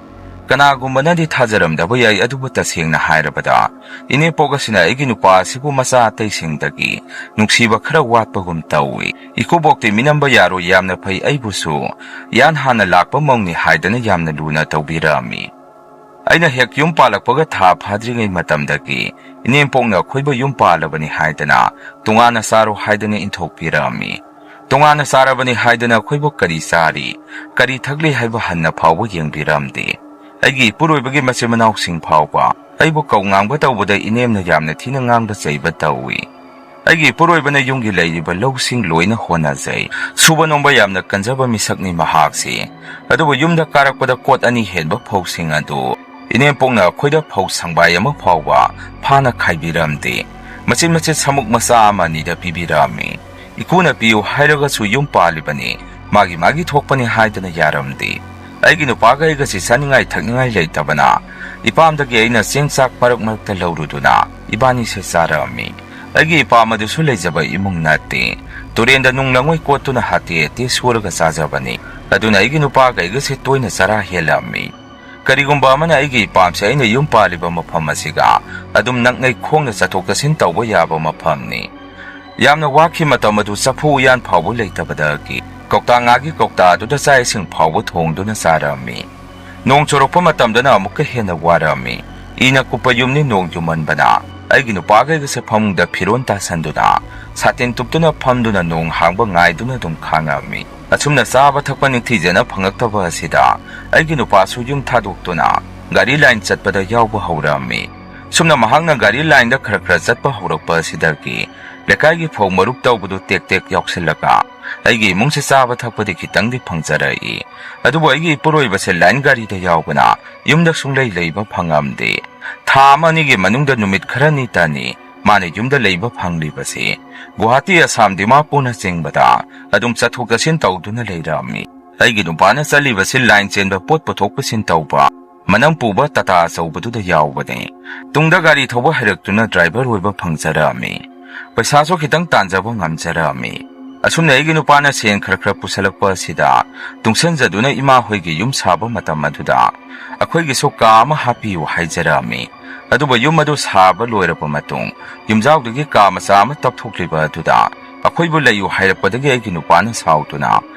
ꯀꯅꯥꯒꯨꯝꯕꯅꯗꯤ ꯊꯥꯖꯔꯝꯗꯕ ꯌꯥꯏ, ꯑꯗꯨꯕꯨ ꯇꯁꯦꯡꯅ ꯍꯥꯏꯔꯕꯗ ꯏꯅꯦꯝꯄꯣꯛ ꯑꯁꯤꯅ ꯑꯩꯒꯤ ꯅꯨꯄꯥ ꯑꯁꯤꯕꯨ ꯃꯆꯥ ꯑꯇꯩꯁꯤꯡꯗꯒꯤ ꯅꯨꯡꯁꯤꯕ ꯈꯔ ꯋꯥꯠꯄꯒꯨꯝ ꯇꯧꯏ꯫ ꯏꯀꯨꯕꯣꯛꯇꯤ ꯃꯤꯅꯝꯕ ꯌꯥꯔꯣꯏ, ꯌꯥꯝꯅ ꯐꯩ, ꯑꯩꯕꯨꯁꯨ ꯌꯥꯝ ꯍꯥꯟꯅ ꯂꯥꯛꯄ ꯃꯧꯅꯤ ꯍꯥꯏꯗꯅ ꯌꯥꯝꯅ ꯂꯨꯅ ꯇꯧꯕꯤꯔꯛꯑꯝꯃꯤ꯫ ꯑꯩꯅ ꯍꯦꯛ ꯌꯨꯝ ꯄꯥꯜꯂꯛꯄꯒ ꯊꯥ ꯐꯥꯗ꯭ꯔꯤꯉꯩ ꯃꯇꯝꯗꯒꯤ ꯏꯅꯦꯝꯄꯣꯛꯅ ꯑꯩꯈꯣꯏꯕꯨ ꯌꯨꯝ ꯄꯥꯜꯂꯕꯅꯤ ꯍꯥꯏꯗꯅ ꯇꯣꯉꯥꯟꯅ ꯆꯥꯔꯣ ꯍꯥꯏꯗꯅ ꯏꯟꯊꯣꯛꯄꯤꯔꯛꯑꯝꯃꯤ꯫ ꯇꯣꯉꯥꯟꯅ ꯆꯥꯔꯕꯅꯤ ꯍꯥꯏꯗꯅ ꯑꯩꯈꯣꯏꯕꯨ ꯀꯔꯤ ꯆꯥꯔꯤ, ꯀꯔꯤ ꯊꯛꯂꯤ ꯍꯥꯏꯕ ꯍꯟꯅ ꯐꯥꯎꯕ ꯌꯦꯡꯕꯤꯔꯝꯗꯦ꯫ ꯑꯩꯒꯤ ꯏꯄꯨꯔꯣꯏꯕꯒꯤ ꯃꯆꯤꯟ ꯃꯅꯥꯎꯁꯤꯡ ꯐꯥꯎꯕ ꯑꯩꯕꯨ ꯀꯧ ꯉꯥꯡꯕ ꯇꯧꯕꯗ ꯏꯅꯦꯝꯅ ꯌꯥꯝꯅ ꯊꯤꯅ ꯉꯥꯡꯕ ꯆꯩꯕ ꯇꯧꯏ꯫ ꯑꯩꯒꯤ ꯏꯄꯨꯔꯣꯏꯕꯅ ꯌꯨꯝꯒꯤ ꯂꯩꯔꯤꯕ ꯂꯧꯁꯤꯡ ꯂꯣꯏꯅ ꯍꯣꯠꯅꯖꯩ꯫ ꯁꯨꯕ ꯅꯣꯝꯕ ꯌꯥꯝꯅ ꯀꯟꯖꯕ ꯃꯤꯁꯛꯅꯤ ꯃꯍꯥꯛꯁꯤ꯫ ꯑꯗꯨꯕꯨ ꯌꯨꯝꯗ ꯀꯥꯔꯛꯄꯗ ꯀꯣꯠ ꯑꯅꯤ ꯍꯦꯟꯕ ꯐꯧꯁꯤꯡ ꯑꯗꯨ ꯏꯅꯦꯝꯄꯣꯛꯅ ꯑꯩꯈꯣꯏꯗ ꯐꯧ ꯁꯪꯕꯥꯏ ꯑꯃ ꯐꯥꯎꯕ ꯐꯥꯅ ꯈꯥꯏꯕꯤꯔꯝꯗꯦ꯫ ꯃꯆꯤꯠ ꯃꯆꯤꯠ ꯁꯃꯨꯛ ꯃꯆꯥ ꯑꯃ ꯑꯅꯤꯗ ꯄꯤꯕꯤꯔꯝꯃꯤ꯫ ꯏꯀꯨꯅ ꯄꯤꯌꯨ ꯍꯥꯏꯔꯒꯁꯨ ꯌꯨꯝ ꯄꯥꯜꯂꯤꯕꯅꯤ, ꯃꯥꯒꯤ ꯃꯥꯒꯤ ꯊꯣꯛꯄꯅꯤ ꯍꯥꯏꯗꯅ ꯌꯥꯔꯝꯗꯦ꯫ ꯑꯩꯒꯤ ꯅꯨꯄꯥꯒ ꯑꯩꯒꯁꯤ ꯆꯥꯅꯤꯡꯉꯥꯏ ꯊꯛꯅꯤꯡꯉꯥꯏ ꯂꯩꯇꯕꯅ ꯏꯄꯥꯝꯗꯒꯤ ꯑꯩꯅ ꯆꯦꯡ ꯆꯥꯛ ꯃꯔꯛ ꯃꯔꯛꯇ ꯂꯧꯔꯨꯗꯨꯅ ꯏꯕꯥꯅꯤꯁꯦ ꯆꯥꯔꯛꯑꯝꯃꯤ꯫ ꯑꯩꯒꯤ ꯏꯄꯥꯝ ꯑꯗꯨꯁꯨ ꯂꯩꯖꯕ ꯏꯃꯨꯡ ꯅꯠꯇꯦ꯫ ꯇꯨꯔꯦꯟꯗ ꯅꯨꯡ ꯂꯪꯉꯣꯏ ꯀꯣꯠꯇꯨꯅ ꯍꯥꯇꯦ ꯍꯥꯇꯦ ꯁꯨꯔꯒ ꯆꯥꯖꯕꯅꯤ꯫ ꯑꯗꯨꯅ ꯑꯩꯒꯤ ꯅꯨꯄꯥꯒ ꯑꯩꯒꯁꯦ ꯇꯣꯏꯅ ꯆꯔꯥ ꯍꯦꯜꯂꯝꯃꯤ꯫ ꯀꯔꯤꯒꯨꯝꯕ ꯑꯃꯅ ꯑꯩꯒꯤ ꯏꯄꯥꯝꯁꯦ ꯑꯩꯅ ꯌꯨꯝ ꯄꯥꯜꯂꯤꯕ ꯃꯐꯝ ꯑꯁꯤꯒ ꯑꯗꯨꯝ ꯅꯛꯅꯩ, ꯈꯣꯡꯅ ꯆꯠꯊꯣꯛ ꯆꯠꯁꯤꯟ ꯇꯧꯕ ꯌꯥꯕ ꯃꯐꯝꯅꯤ꯫ ꯌꯥꯝꯅ ꯋꯥꯈꯤ ꯃꯇꯝ ꯑꯗꯨ ꯆꯐꯨ ꯎꯌꯥꯟ ꯐꯥꯎꯕ ꯂꯩꯇꯕꯗꯒꯤ ꯀꯧꯇꯥ ꯉꯥꯒꯤ ꯀꯧꯇꯥ ꯑꯗꯨꯗ ꯆꯥꯛ ꯏꯁꯤꯡ ꯐꯥꯎꯕ ꯊꯣꯡꯗꯨꯅ ꯆꯥꯔꯝꯃꯤ꯫ ꯅꯣꯡ ꯆꯨꯔꯛꯄ ꯃꯇꯝꯗꯅ ꯑꯃꯨꯛꯀ ꯍꯦꯟꯅ ꯋꯥꯔꯝꯃꯤ꯫ ꯏꯅ ꯀꯨꯞꯄ ꯌꯨꯝꯅꯤ, ꯅꯣꯡ ꯆꯨꯃꯟꯕꯅ ꯑꯩꯒꯤ ꯅꯨꯄꯥꯒ ꯑꯩꯒꯁꯦ ꯐꯃꯨꯡꯗ ꯐꯤꯔꯣꯟ ꯇꯥꯁꯟꯗꯨꯅ ꯁꯥꯇꯤꯟ ꯇꯨꯞꯇꯨꯅ ꯐꯝꯗꯨꯅ ꯅꯣꯡ ꯍꯥꯡꯕ ꯉꯥꯏꯗꯨꯅ ꯑꯗꯨꯝ ꯈꯥꯡꯉꯝꯃꯤ꯫ ꯑꯁꯨꯝꯅ ꯆꯥꯕ ꯊꯛꯄ ꯅꯤꯡꯊꯤꯖꯅ ꯐꯪꯉꯛꯇꯕ ꯑꯁꯤꯗ ꯑꯩꯒꯤ ꯅꯨꯄꯥꯁꯨ ꯌꯨꯝ ꯊꯥꯗꯣꯛꯇꯨꯅ ꯒꯥꯔꯤ ꯂꯥꯏꯟ ꯆꯠꯄꯗ ꯌꯥꯎꯕ ꯍꯧꯔꯛꯑꯝꯃꯤ꯫ ꯁꯨꯝꯅ ꯃꯍꯥꯛꯅ ꯒꯥꯔꯤ ꯂꯥꯏꯟꯗ ꯈꯔ ꯈꯔ ꯆꯠꯄ ꯍꯧꯔꯛꯄ ꯑꯁꯤꯗꯒꯤ ꯂꯩꯀꯥꯏꯒꯤ ꯐꯧ ꯃꯔꯨꯞ ꯇꯧꯕꯗꯨ ꯇꯦꯛ ꯇꯦꯛ ꯌꯥꯎꯁꯤꯜꯂꯒ ꯑꯩꯒꯤ ꯏꯃꯨꯡꯁꯦ ꯆꯥꯕ ꯊꯛꯄꯗꯤ ꯈꯤꯇꯪꯗꯤ ꯐꯪꯖꯔꯛꯏ꯫ ꯑꯗꯨꯕꯨ ꯑꯩꯒꯤ ꯏꯄꯨꯔꯣꯏꯕꯁꯦ ꯂꯥꯏꯟ ꯒꯥꯔꯤꯗ ꯌꯥꯎꯕꯅ ꯌꯨꯝꯗ ꯁꯨꯡꯂꯩ ꯂꯩꯕ ꯐꯪꯉꯝꯗꯦ꯫ ꯊꯥ ꯑꯃ ꯑꯅꯤꯒꯤ ꯃꯅꯨꯡꯗ ꯅꯨꯃꯤꯠ ꯈꯔꯅꯤꯇꯅꯤ ꯃꯥꯅ ꯌꯨꯝꯗ ꯂꯩꯕ ꯐꯪꯂꯤꯕꯁꯤ꯫ ꯒꯨꯋꯥꯍꯥꯇꯤ, ꯑꯁꯥꯝ, ꯗꯤꯃꯥꯄꯨꯔꯅꯆꯤꯡꯕꯗ ꯑꯗꯨꯝ ꯆꯠꯊꯣꯛ ꯆꯠꯁꯤꯟ ꯇꯧꯗꯨꯅ ꯂꯩꯔꯝꯃꯤ꯫ ꯑꯩꯒꯤ ꯅꯨꯄꯥꯅ ꯆꯠꯂꯤꯕꯁꯤ ꯂꯥꯏꯟ ꯆꯦꯟꯕ, ꯄꯣꯠ ꯄꯨꯊꯣꯛ ꯄꯨꯁꯤꯟ ꯇꯧꯕ, ꯃꯅꯝ ꯄꯨꯕ ꯇꯥꯇꯥ ꯑꯆꯧꯕꯗꯨꯗ ꯌꯥꯎꯕꯅꯤ꯫ ꯇꯨꯡꯗ ꯒꯥꯔꯤ ꯊꯧꯕ ꯍꯩꯔꯛꯇꯨꯅ ꯗ꯭ꯔꯥꯏꯚꯔ ꯑꯣꯏꯕ ꯐꯪꯖꯔꯛꯑꯝꯃꯤ꯫ ꯄꯩꯁꯥꯁꯨ ꯈꯤꯇꯪ ꯇꯥꯟꯖꯕ ꯉꯝꯖꯔꯛꯑꯝꯃꯤ꯫ ꯑꯁꯨꯝꯅ ꯑꯩꯒꯤ ꯅꯨꯄꯥꯅ ꯁꯦꯟ ꯈꯔ ꯈꯔ ꯄꯨꯁꯜꯂꯛꯄ ꯑꯁꯤꯗ ꯇꯨꯡꯁꯟꯖꯗꯨꯅ ꯏꯃꯥ ꯍꯣꯏꯒꯤ ꯌꯨꯝ ꯁꯥꯕ ꯃꯇꯝ ꯑꯗꯨꯗ ꯑꯩꯈꯣꯏꯒꯤꯁꯨ ꯀꯥ ꯑꯃ ꯍꯥꯞꯄꯤꯌꯨ ꯍꯥꯏꯖꯔꯛꯑꯝꯃꯤ꯫ ꯑꯗꯨꯕꯨ ꯌꯨꯝ ꯑꯗꯨ ꯁꯥꯕ ꯂꯣꯏꯔꯕ ꯃꯇꯨꯡ ꯌꯨꯝꯖꯥꯎꯗꯒꯤ ꯀꯥ ꯃꯆꯥ ꯑꯃ ꯇꯞꯊꯣꯛꯂꯤꯕ ꯑꯗꯨꯗ ꯑꯩꯈꯣꯏꯕꯨ ꯂꯩꯌꯨ ꯍꯥꯏꯔꯛꯄꯗꯒꯤ ꯑꯩꯒꯤ ꯅꯨꯄꯥꯅ ꯁꯥꯎꯗꯨꯅ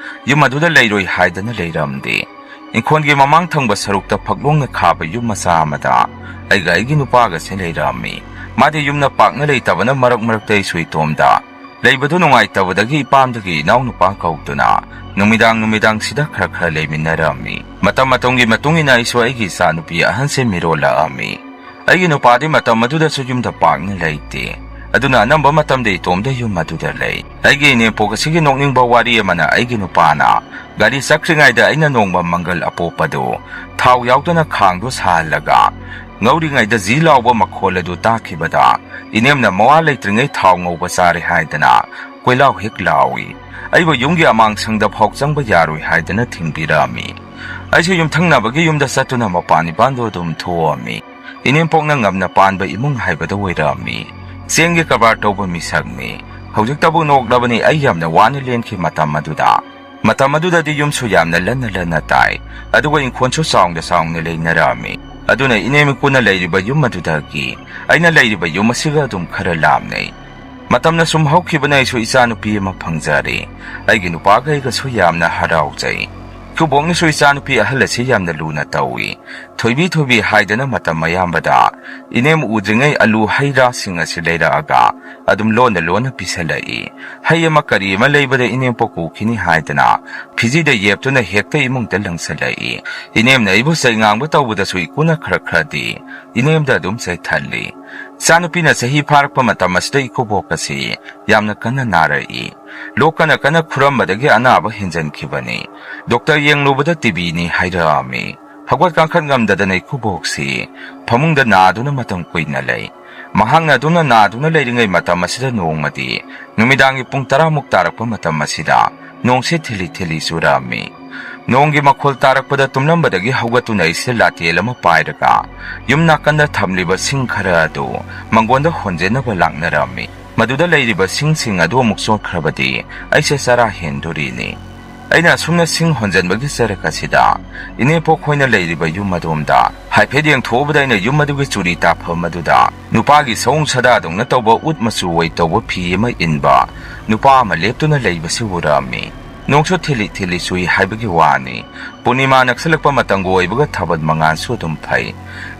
ꯌꯨꯝ ꯑꯗꯨꯗ ꯂꯩꯔꯣꯏ ꯍꯥꯏꯗꯅ ꯂꯩꯔꯝꯗꯦ꯫ ꯏꯪꯈꯣꯜꯒꯤ ꯃꯃꯥꯡ ꯊꯪꯕ ꯁꯔꯨꯛꯇ ꯐꯛꯂꯣꯡꯅ ꯈꯥꯕ ꯌꯨꯝ ꯃꯆꯥ ꯑꯃꯗ ꯑꯩꯒ ꯑꯩꯒꯤ ꯅꯨꯄꯥꯒꯁꯦ ꯂꯩꯔꯝꯃꯤ꯫ ꯃꯥꯗꯤ ꯌꯨꯝꯅ ꯄꯥꯛꯅ ꯂꯩꯇꯕꯅ ꯃꯔꯛ ꯃꯔꯛꯇ ꯑꯩꯁꯨ ꯏꯇꯣꯝꯗ ꯂꯩꯕꯗꯨ ꯅꯨꯡꯉꯥꯏꯇꯕꯗꯒꯤ ꯏꯄꯥꯝꯗꯒꯤ ꯏꯅꯥꯎꯅꯨꯄꯥ ꯀꯧꯗꯨꯅ ꯅꯨꯃꯤꯗꯥꯡ ꯅꯨꯃꯤꯗꯥꯡꯁꯤꯗ ꯈꯔ ꯈꯔ ꯂꯩꯃꯤꯟꯅꯔꯝꯃꯤ꯫ ꯃꯇꯝ ꯃꯇꯝꯒꯤ ꯃꯇꯨꯡ ꯏꯟꯅ ꯑꯩꯁꯨ ꯑꯩꯒꯤ ꯏꯆꯥ ꯅꯨꯄꯤ ꯑꯍꯟꯁꯦ ꯃꯤꯔꯣꯜꯂꯛꯑꯝꯃꯤ꯫ ꯑꯩꯒꯤ ꯅꯨꯄꯥꯗꯤ ꯃꯇꯝ ꯑꯗꯨꯗꯁꯨ ꯌꯨꯝꯗ ꯄꯥꯛꯅ ꯂꯩꯇꯦ, ꯑꯗꯨꯅ ꯑꯅꯝꯕ ꯃꯇꯝꯗ ꯏꯇꯣꯝꯗ ꯌꯨꯝ ꯑꯗꯨꯗ ꯂꯩ꯫ ꯑꯩꯒꯤ ꯏꯅꯦꯝꯄꯣꯛ ꯑꯁꯤꯒꯤ ꯅꯣꯛꯅꯤꯡꯕ ꯋꯥꯔꯤ ꯑꯃꯅ, ꯑꯩꯒꯤ ꯅꯨꯄꯥꯅ ꯒꯥꯔꯤ ꯆꯠꯈ꯭ꯔꯤꯉꯩꯗ ꯑꯩꯅ ꯅꯣꯡꯃ ꯃꯪꯒꯜ ꯑꯄꯣꯞꯄꯗꯨ ꯊꯥꯎ ꯌꯥꯎꯗꯅ ꯈꯥꯡꯗꯣ ꯁꯥꯍꯜꯂꯒ ꯉꯧꯔꯤꯉꯩꯗ ꯖꯤ ꯂꯥꯎꯕ ꯃꯈꯣꯜ ꯑꯗꯨ ꯇꯥꯈꯤꯕꯗ, ꯏꯅꯦꯝꯅ ꯃꯋꯥ ꯂꯩꯇ꯭ꯔꯤꯉꯩ ꯊꯥꯎ ꯉꯧꯕ ꯆꯥꯔꯦ ꯍꯥꯏꯗꯅ ꯀꯣꯏꯂꯥꯎ ꯍꯦꯛ ꯂꯥꯎꯏ꯫ ꯑꯩꯕꯨ ꯌꯨꯝꯒꯤ ꯑꯃꯥꯡꯁꯪꯗ ꯐꯥꯎ ꯆꯪꯕ ꯌꯥꯔꯣꯏ ꯍꯥꯏꯗꯅ ꯊꯤꯡꯕꯤꯔꯝꯃꯤ꯫ ꯑꯩꯁꯨ ꯌꯨꯝꯊꯪꯅꯕꯒꯤ ꯌꯨꯝꯗ ꯆꯠꯇꯨꯅ ꯃꯄꯥꯟ ꯏꯄꯥꯟꯗꯣ ꯑꯗꯨꯝ ꯊꯣꯛꯑꯝꯃꯤ꯫ ꯏꯅꯦꯝꯄꯣꯛꯅ ꯉꯝꯅ ꯄꯥꯟꯕ ꯏꯃꯨꯡ ꯍꯥꯏꯕꯗꯨ ꯑꯣꯏꯔꯝꯃꯤ꯫ ꯆꯦꯡꯒꯤ ꯀꯔꯕꯥꯔ ꯇꯧꯕ ꯃꯤꯁꯛꯅꯤ꯫ ꯍꯧꯖꯤꯛꯇꯕꯨ ꯅꯣꯛꯂꯕꯅꯤ ꯑꯩ ꯌꯥꯝꯅ ꯋꯥꯅ ꯂꯦꯟꯈꯤ ꯃꯇꯝ ꯑꯗꯨꯗ꯫ ꯃꯇꯝ ꯑꯗꯨꯗꯗꯤ ꯌꯨꯝꯁꯨ ꯌꯥꯝꯅ ꯂꯟꯅ ꯂꯟꯅ ꯇꯥꯏ, ꯑꯗꯨꯒ ꯏꯪꯈꯣꯜꯁꯨ ꯆꯥꯎꯅ ꯆꯥꯎꯅ ꯂꯩꯅꯔꯝꯃꯤ꯫ ꯑꯗꯨꯅ ꯏꯅꯦꯝ ꯏꯀꯨꯅ ꯂꯩꯔꯤꯕ ꯌꯨꯝ ꯑꯗꯨꯗꯒꯤ ꯑꯩꯅ ꯂꯩꯔꯤꯕ ꯌꯨꯝ ꯑꯁꯤꯒ ꯑꯗꯨꯝ ꯈꯔ ꯂꯥꯞꯅꯩ꯫ ꯃꯇꯝꯅ ꯁꯨꯝ ꯍꯧꯈꯤꯕꯅ ꯑꯩꯁꯨ ꯏꯆꯥ ꯅꯨꯄꯤ ꯑꯃ ꯐꯪꯖꯔꯦ꯫ ꯑꯩꯒꯤ ꯅꯨꯄꯥꯒ ꯑꯩꯒꯁꯨ ꯌꯥꯝꯅ ꯍꯔꯥꯎꯖꯩ꯫ ꯏꯀꯨꯕꯣꯛꯅꯁꯨ ꯏꯆꯥ ꯅꯨꯄꯤ ꯑꯍꯜ ꯑꯁꯤ ꯌꯥꯝꯅ ꯂꯨꯅ ꯇꯧꯏ꯫ ꯊꯣꯏꯕꯤ ꯊꯣꯏꯕꯤ ꯍꯥꯏꯗꯅ ꯃꯇꯝ ꯑꯌꯥꯝꯕꯗ ꯏꯅꯦꯝ ꯎꯗ꯭ꯔꯤꯉꯩ ꯑꯂꯨ ꯍꯩ ꯔꯥꯁꯤꯡ ꯑꯁꯤ ꯂꯩꯔꯛꯑꯒ ꯑꯗꯨꯝ ꯂꯣꯟꯅ ꯂꯣꯟꯅ ꯄꯤꯁꯜꯂꯛꯏ꯫ ꯍꯩ ꯑꯃ ꯀꯔꯤ ꯑꯃ ꯂꯩꯕꯗ ꯏꯅꯦꯝꯄꯣꯛ ꯎꯈꯤꯅꯤ ꯍꯥꯏꯗꯅ ꯐꯤꯖꯤꯗ ꯌꯦꯞꯇꯨꯅ ꯍꯦꯛꯇ ꯏꯃꯨꯡꯗ ꯂꯪꯁꯜꯂꯛꯏ꯫ ꯏꯅꯦꯝꯅ ꯑꯩꯕꯨ ꯆꯩ ꯉꯥꯡꯕ ꯇꯧꯕꯗꯁꯨ ꯏꯀꯨꯅ ꯈꯔ ꯈꯔꯗꯤ ꯏꯅꯦꯝꯗ ꯑꯗꯨꯝ ꯆꯩꯊꯜꯂꯤ꯫ ꯏꯆꯥꯅꯨꯄꯤꯅ ꯆꯍꯤ ꯐꯥꯔꯛꯄ ꯃꯇꯝ ꯑꯁꯤꯗ ꯏꯀꯨꯕꯣꯛ ꯑꯁꯤ ꯌꯥꯝꯅ ꯀꯟꯅ ꯅꯥꯔꯛꯏ꯫ ꯂꯣꯛ ꯀꯟꯅ ꯀꯟꯅ ꯈꯨꯔꯝꯕꯗꯒꯤ ꯑꯅꯥꯕ ꯍꯦꯟꯖꯟꯈꯤꯕꯅꯤ꯫ ꯗꯣꯛꯇꯔ ꯌꯦꯡꯂꯨꯕꯗ ꯇꯤꯕꯤꯅꯤ ꯍꯥꯏꯔꯛꯑꯝꯃꯤ꯫ ꯍꯧꯒꯠ ꯀꯥꯡꯈꯠ ꯉꯝꯗꯗꯅ ꯏꯀꯨꯕꯣꯛꯁꯤ ꯐꯃꯨꯡꯗ ꯅꯥꯗꯨꯅ ꯃꯇꯝ ꯀꯨꯏꯅ ꯂꯩ꯫ ꯃꯍꯥꯛꯅ ꯑꯗꯨꯝꯅ ꯅꯥꯗꯨꯅ ꯂꯩꯔꯤꯉꯩ ꯃꯇꯝ ꯑꯁꯤꯗ ꯅꯣꯡꯃꯗꯤ ꯅꯨꯃꯤꯗꯥꯡꯒꯤ ꯄꯨꯡ ꯇꯔꯥꯃꯨꯛ ꯇꯥꯔꯛꯄ ꯃꯇꯝ ꯑꯁꯤꯗ ꯅꯣꯡꯁꯤ ꯊꯤꯂꯤ ꯊꯤꯂꯤ ꯆꯨꯔꯛꯑꯝꯃꯤ꯫ ꯅꯣꯡꯒꯤ ꯃꯈꯣꯜ ꯇꯥꯔꯛꯄꯗ ꯇꯨꯝꯂꯝꯕꯗꯒꯤ ꯍꯧꯒꯠꯇꯨꯅ ꯑꯩꯁꯦ ꯂꯥꯇꯦꯜ ꯑꯃ ꯄꯥꯏꯔꯒ ꯌꯨꯝ ꯅꯥꯀꯟꯗ ꯊꯝꯂꯤꯕ ꯁꯤꯡ ꯈꯔ ꯑꯗꯨ ꯃꯪꯒꯣꯟꯗ ꯍꯣꯟꯖꯤꯟꯅꯕ ꯂꯥꯛꯅꯔꯝꯃꯤ꯫ ꯃꯗꯨꯗ ꯂꯩꯔꯤꯕ ꯁꯤꯡꯁꯤꯡ ꯑꯗꯨ ꯑꯃꯨꯛ ꯆꯣꯠꯈ꯭ꯔꯕꯗꯤ ꯑꯩꯁꯦ ꯆꯔꯥ ꯍꯦꯟꯗꯣꯔꯤꯅꯤ꯫ ꯑꯩꯅ ꯑꯁꯨꯝꯅ ꯁꯤꯡ ꯍꯣꯟꯖꯟꯕꯒꯤ ꯆꯔꯛ ꯑꯁꯤꯗ ꯏꯅꯦꯄꯣꯛ ꯈꯣꯏꯅ ꯂꯩꯔꯤꯕ ꯌꯨꯝ ꯑꯗꯣꯝꯗ ꯍꯥꯏꯐꯦꯠ ꯌꯦꯡꯊꯣꯛꯎꯕꯗ ꯑꯩꯅ ꯌꯨꯝ ꯑꯗꯨꯒꯤ ꯆꯨꯔꯤ ꯇꯥꯐꯝ ꯑꯗꯨꯗ ꯅꯨꯄꯥꯒꯤ ꯁꯑꯣꯡ ꯁꯥꯗꯥꯗꯧꯅ ꯇꯧꯕ ꯎꯠ ꯃꯆꯨ ꯑꯣꯏ ꯇꯧꯕ ꯐꯤ ꯑꯃ ꯏꯟꯕ ꯅꯨꯄꯥ ꯑꯃ ꯂꯦꯞꯇꯨꯅ ꯂꯩꯕꯁꯤ ꯎꯔꯛꯑꯝꯃꯤ꯫ ꯅꯣꯡꯁꯨ ꯊꯤꯂꯤ ꯊꯤꯂꯤ ꯆꯨꯏ ꯍꯥꯏꯕꯒꯤ ꯋꯥꯅꯤ꯫ ꯄꯨꯔꯅꯤꯃꯥ ꯅꯛꯁꯜꯂꯛꯄ ꯃꯇꯝꯒ ꯑꯣꯏꯕꯒ ꯊꯥꯕꯜ ꯃꯉꯥꯜꯁꯨ ꯑꯗꯨꯝ ꯐꯩ꯫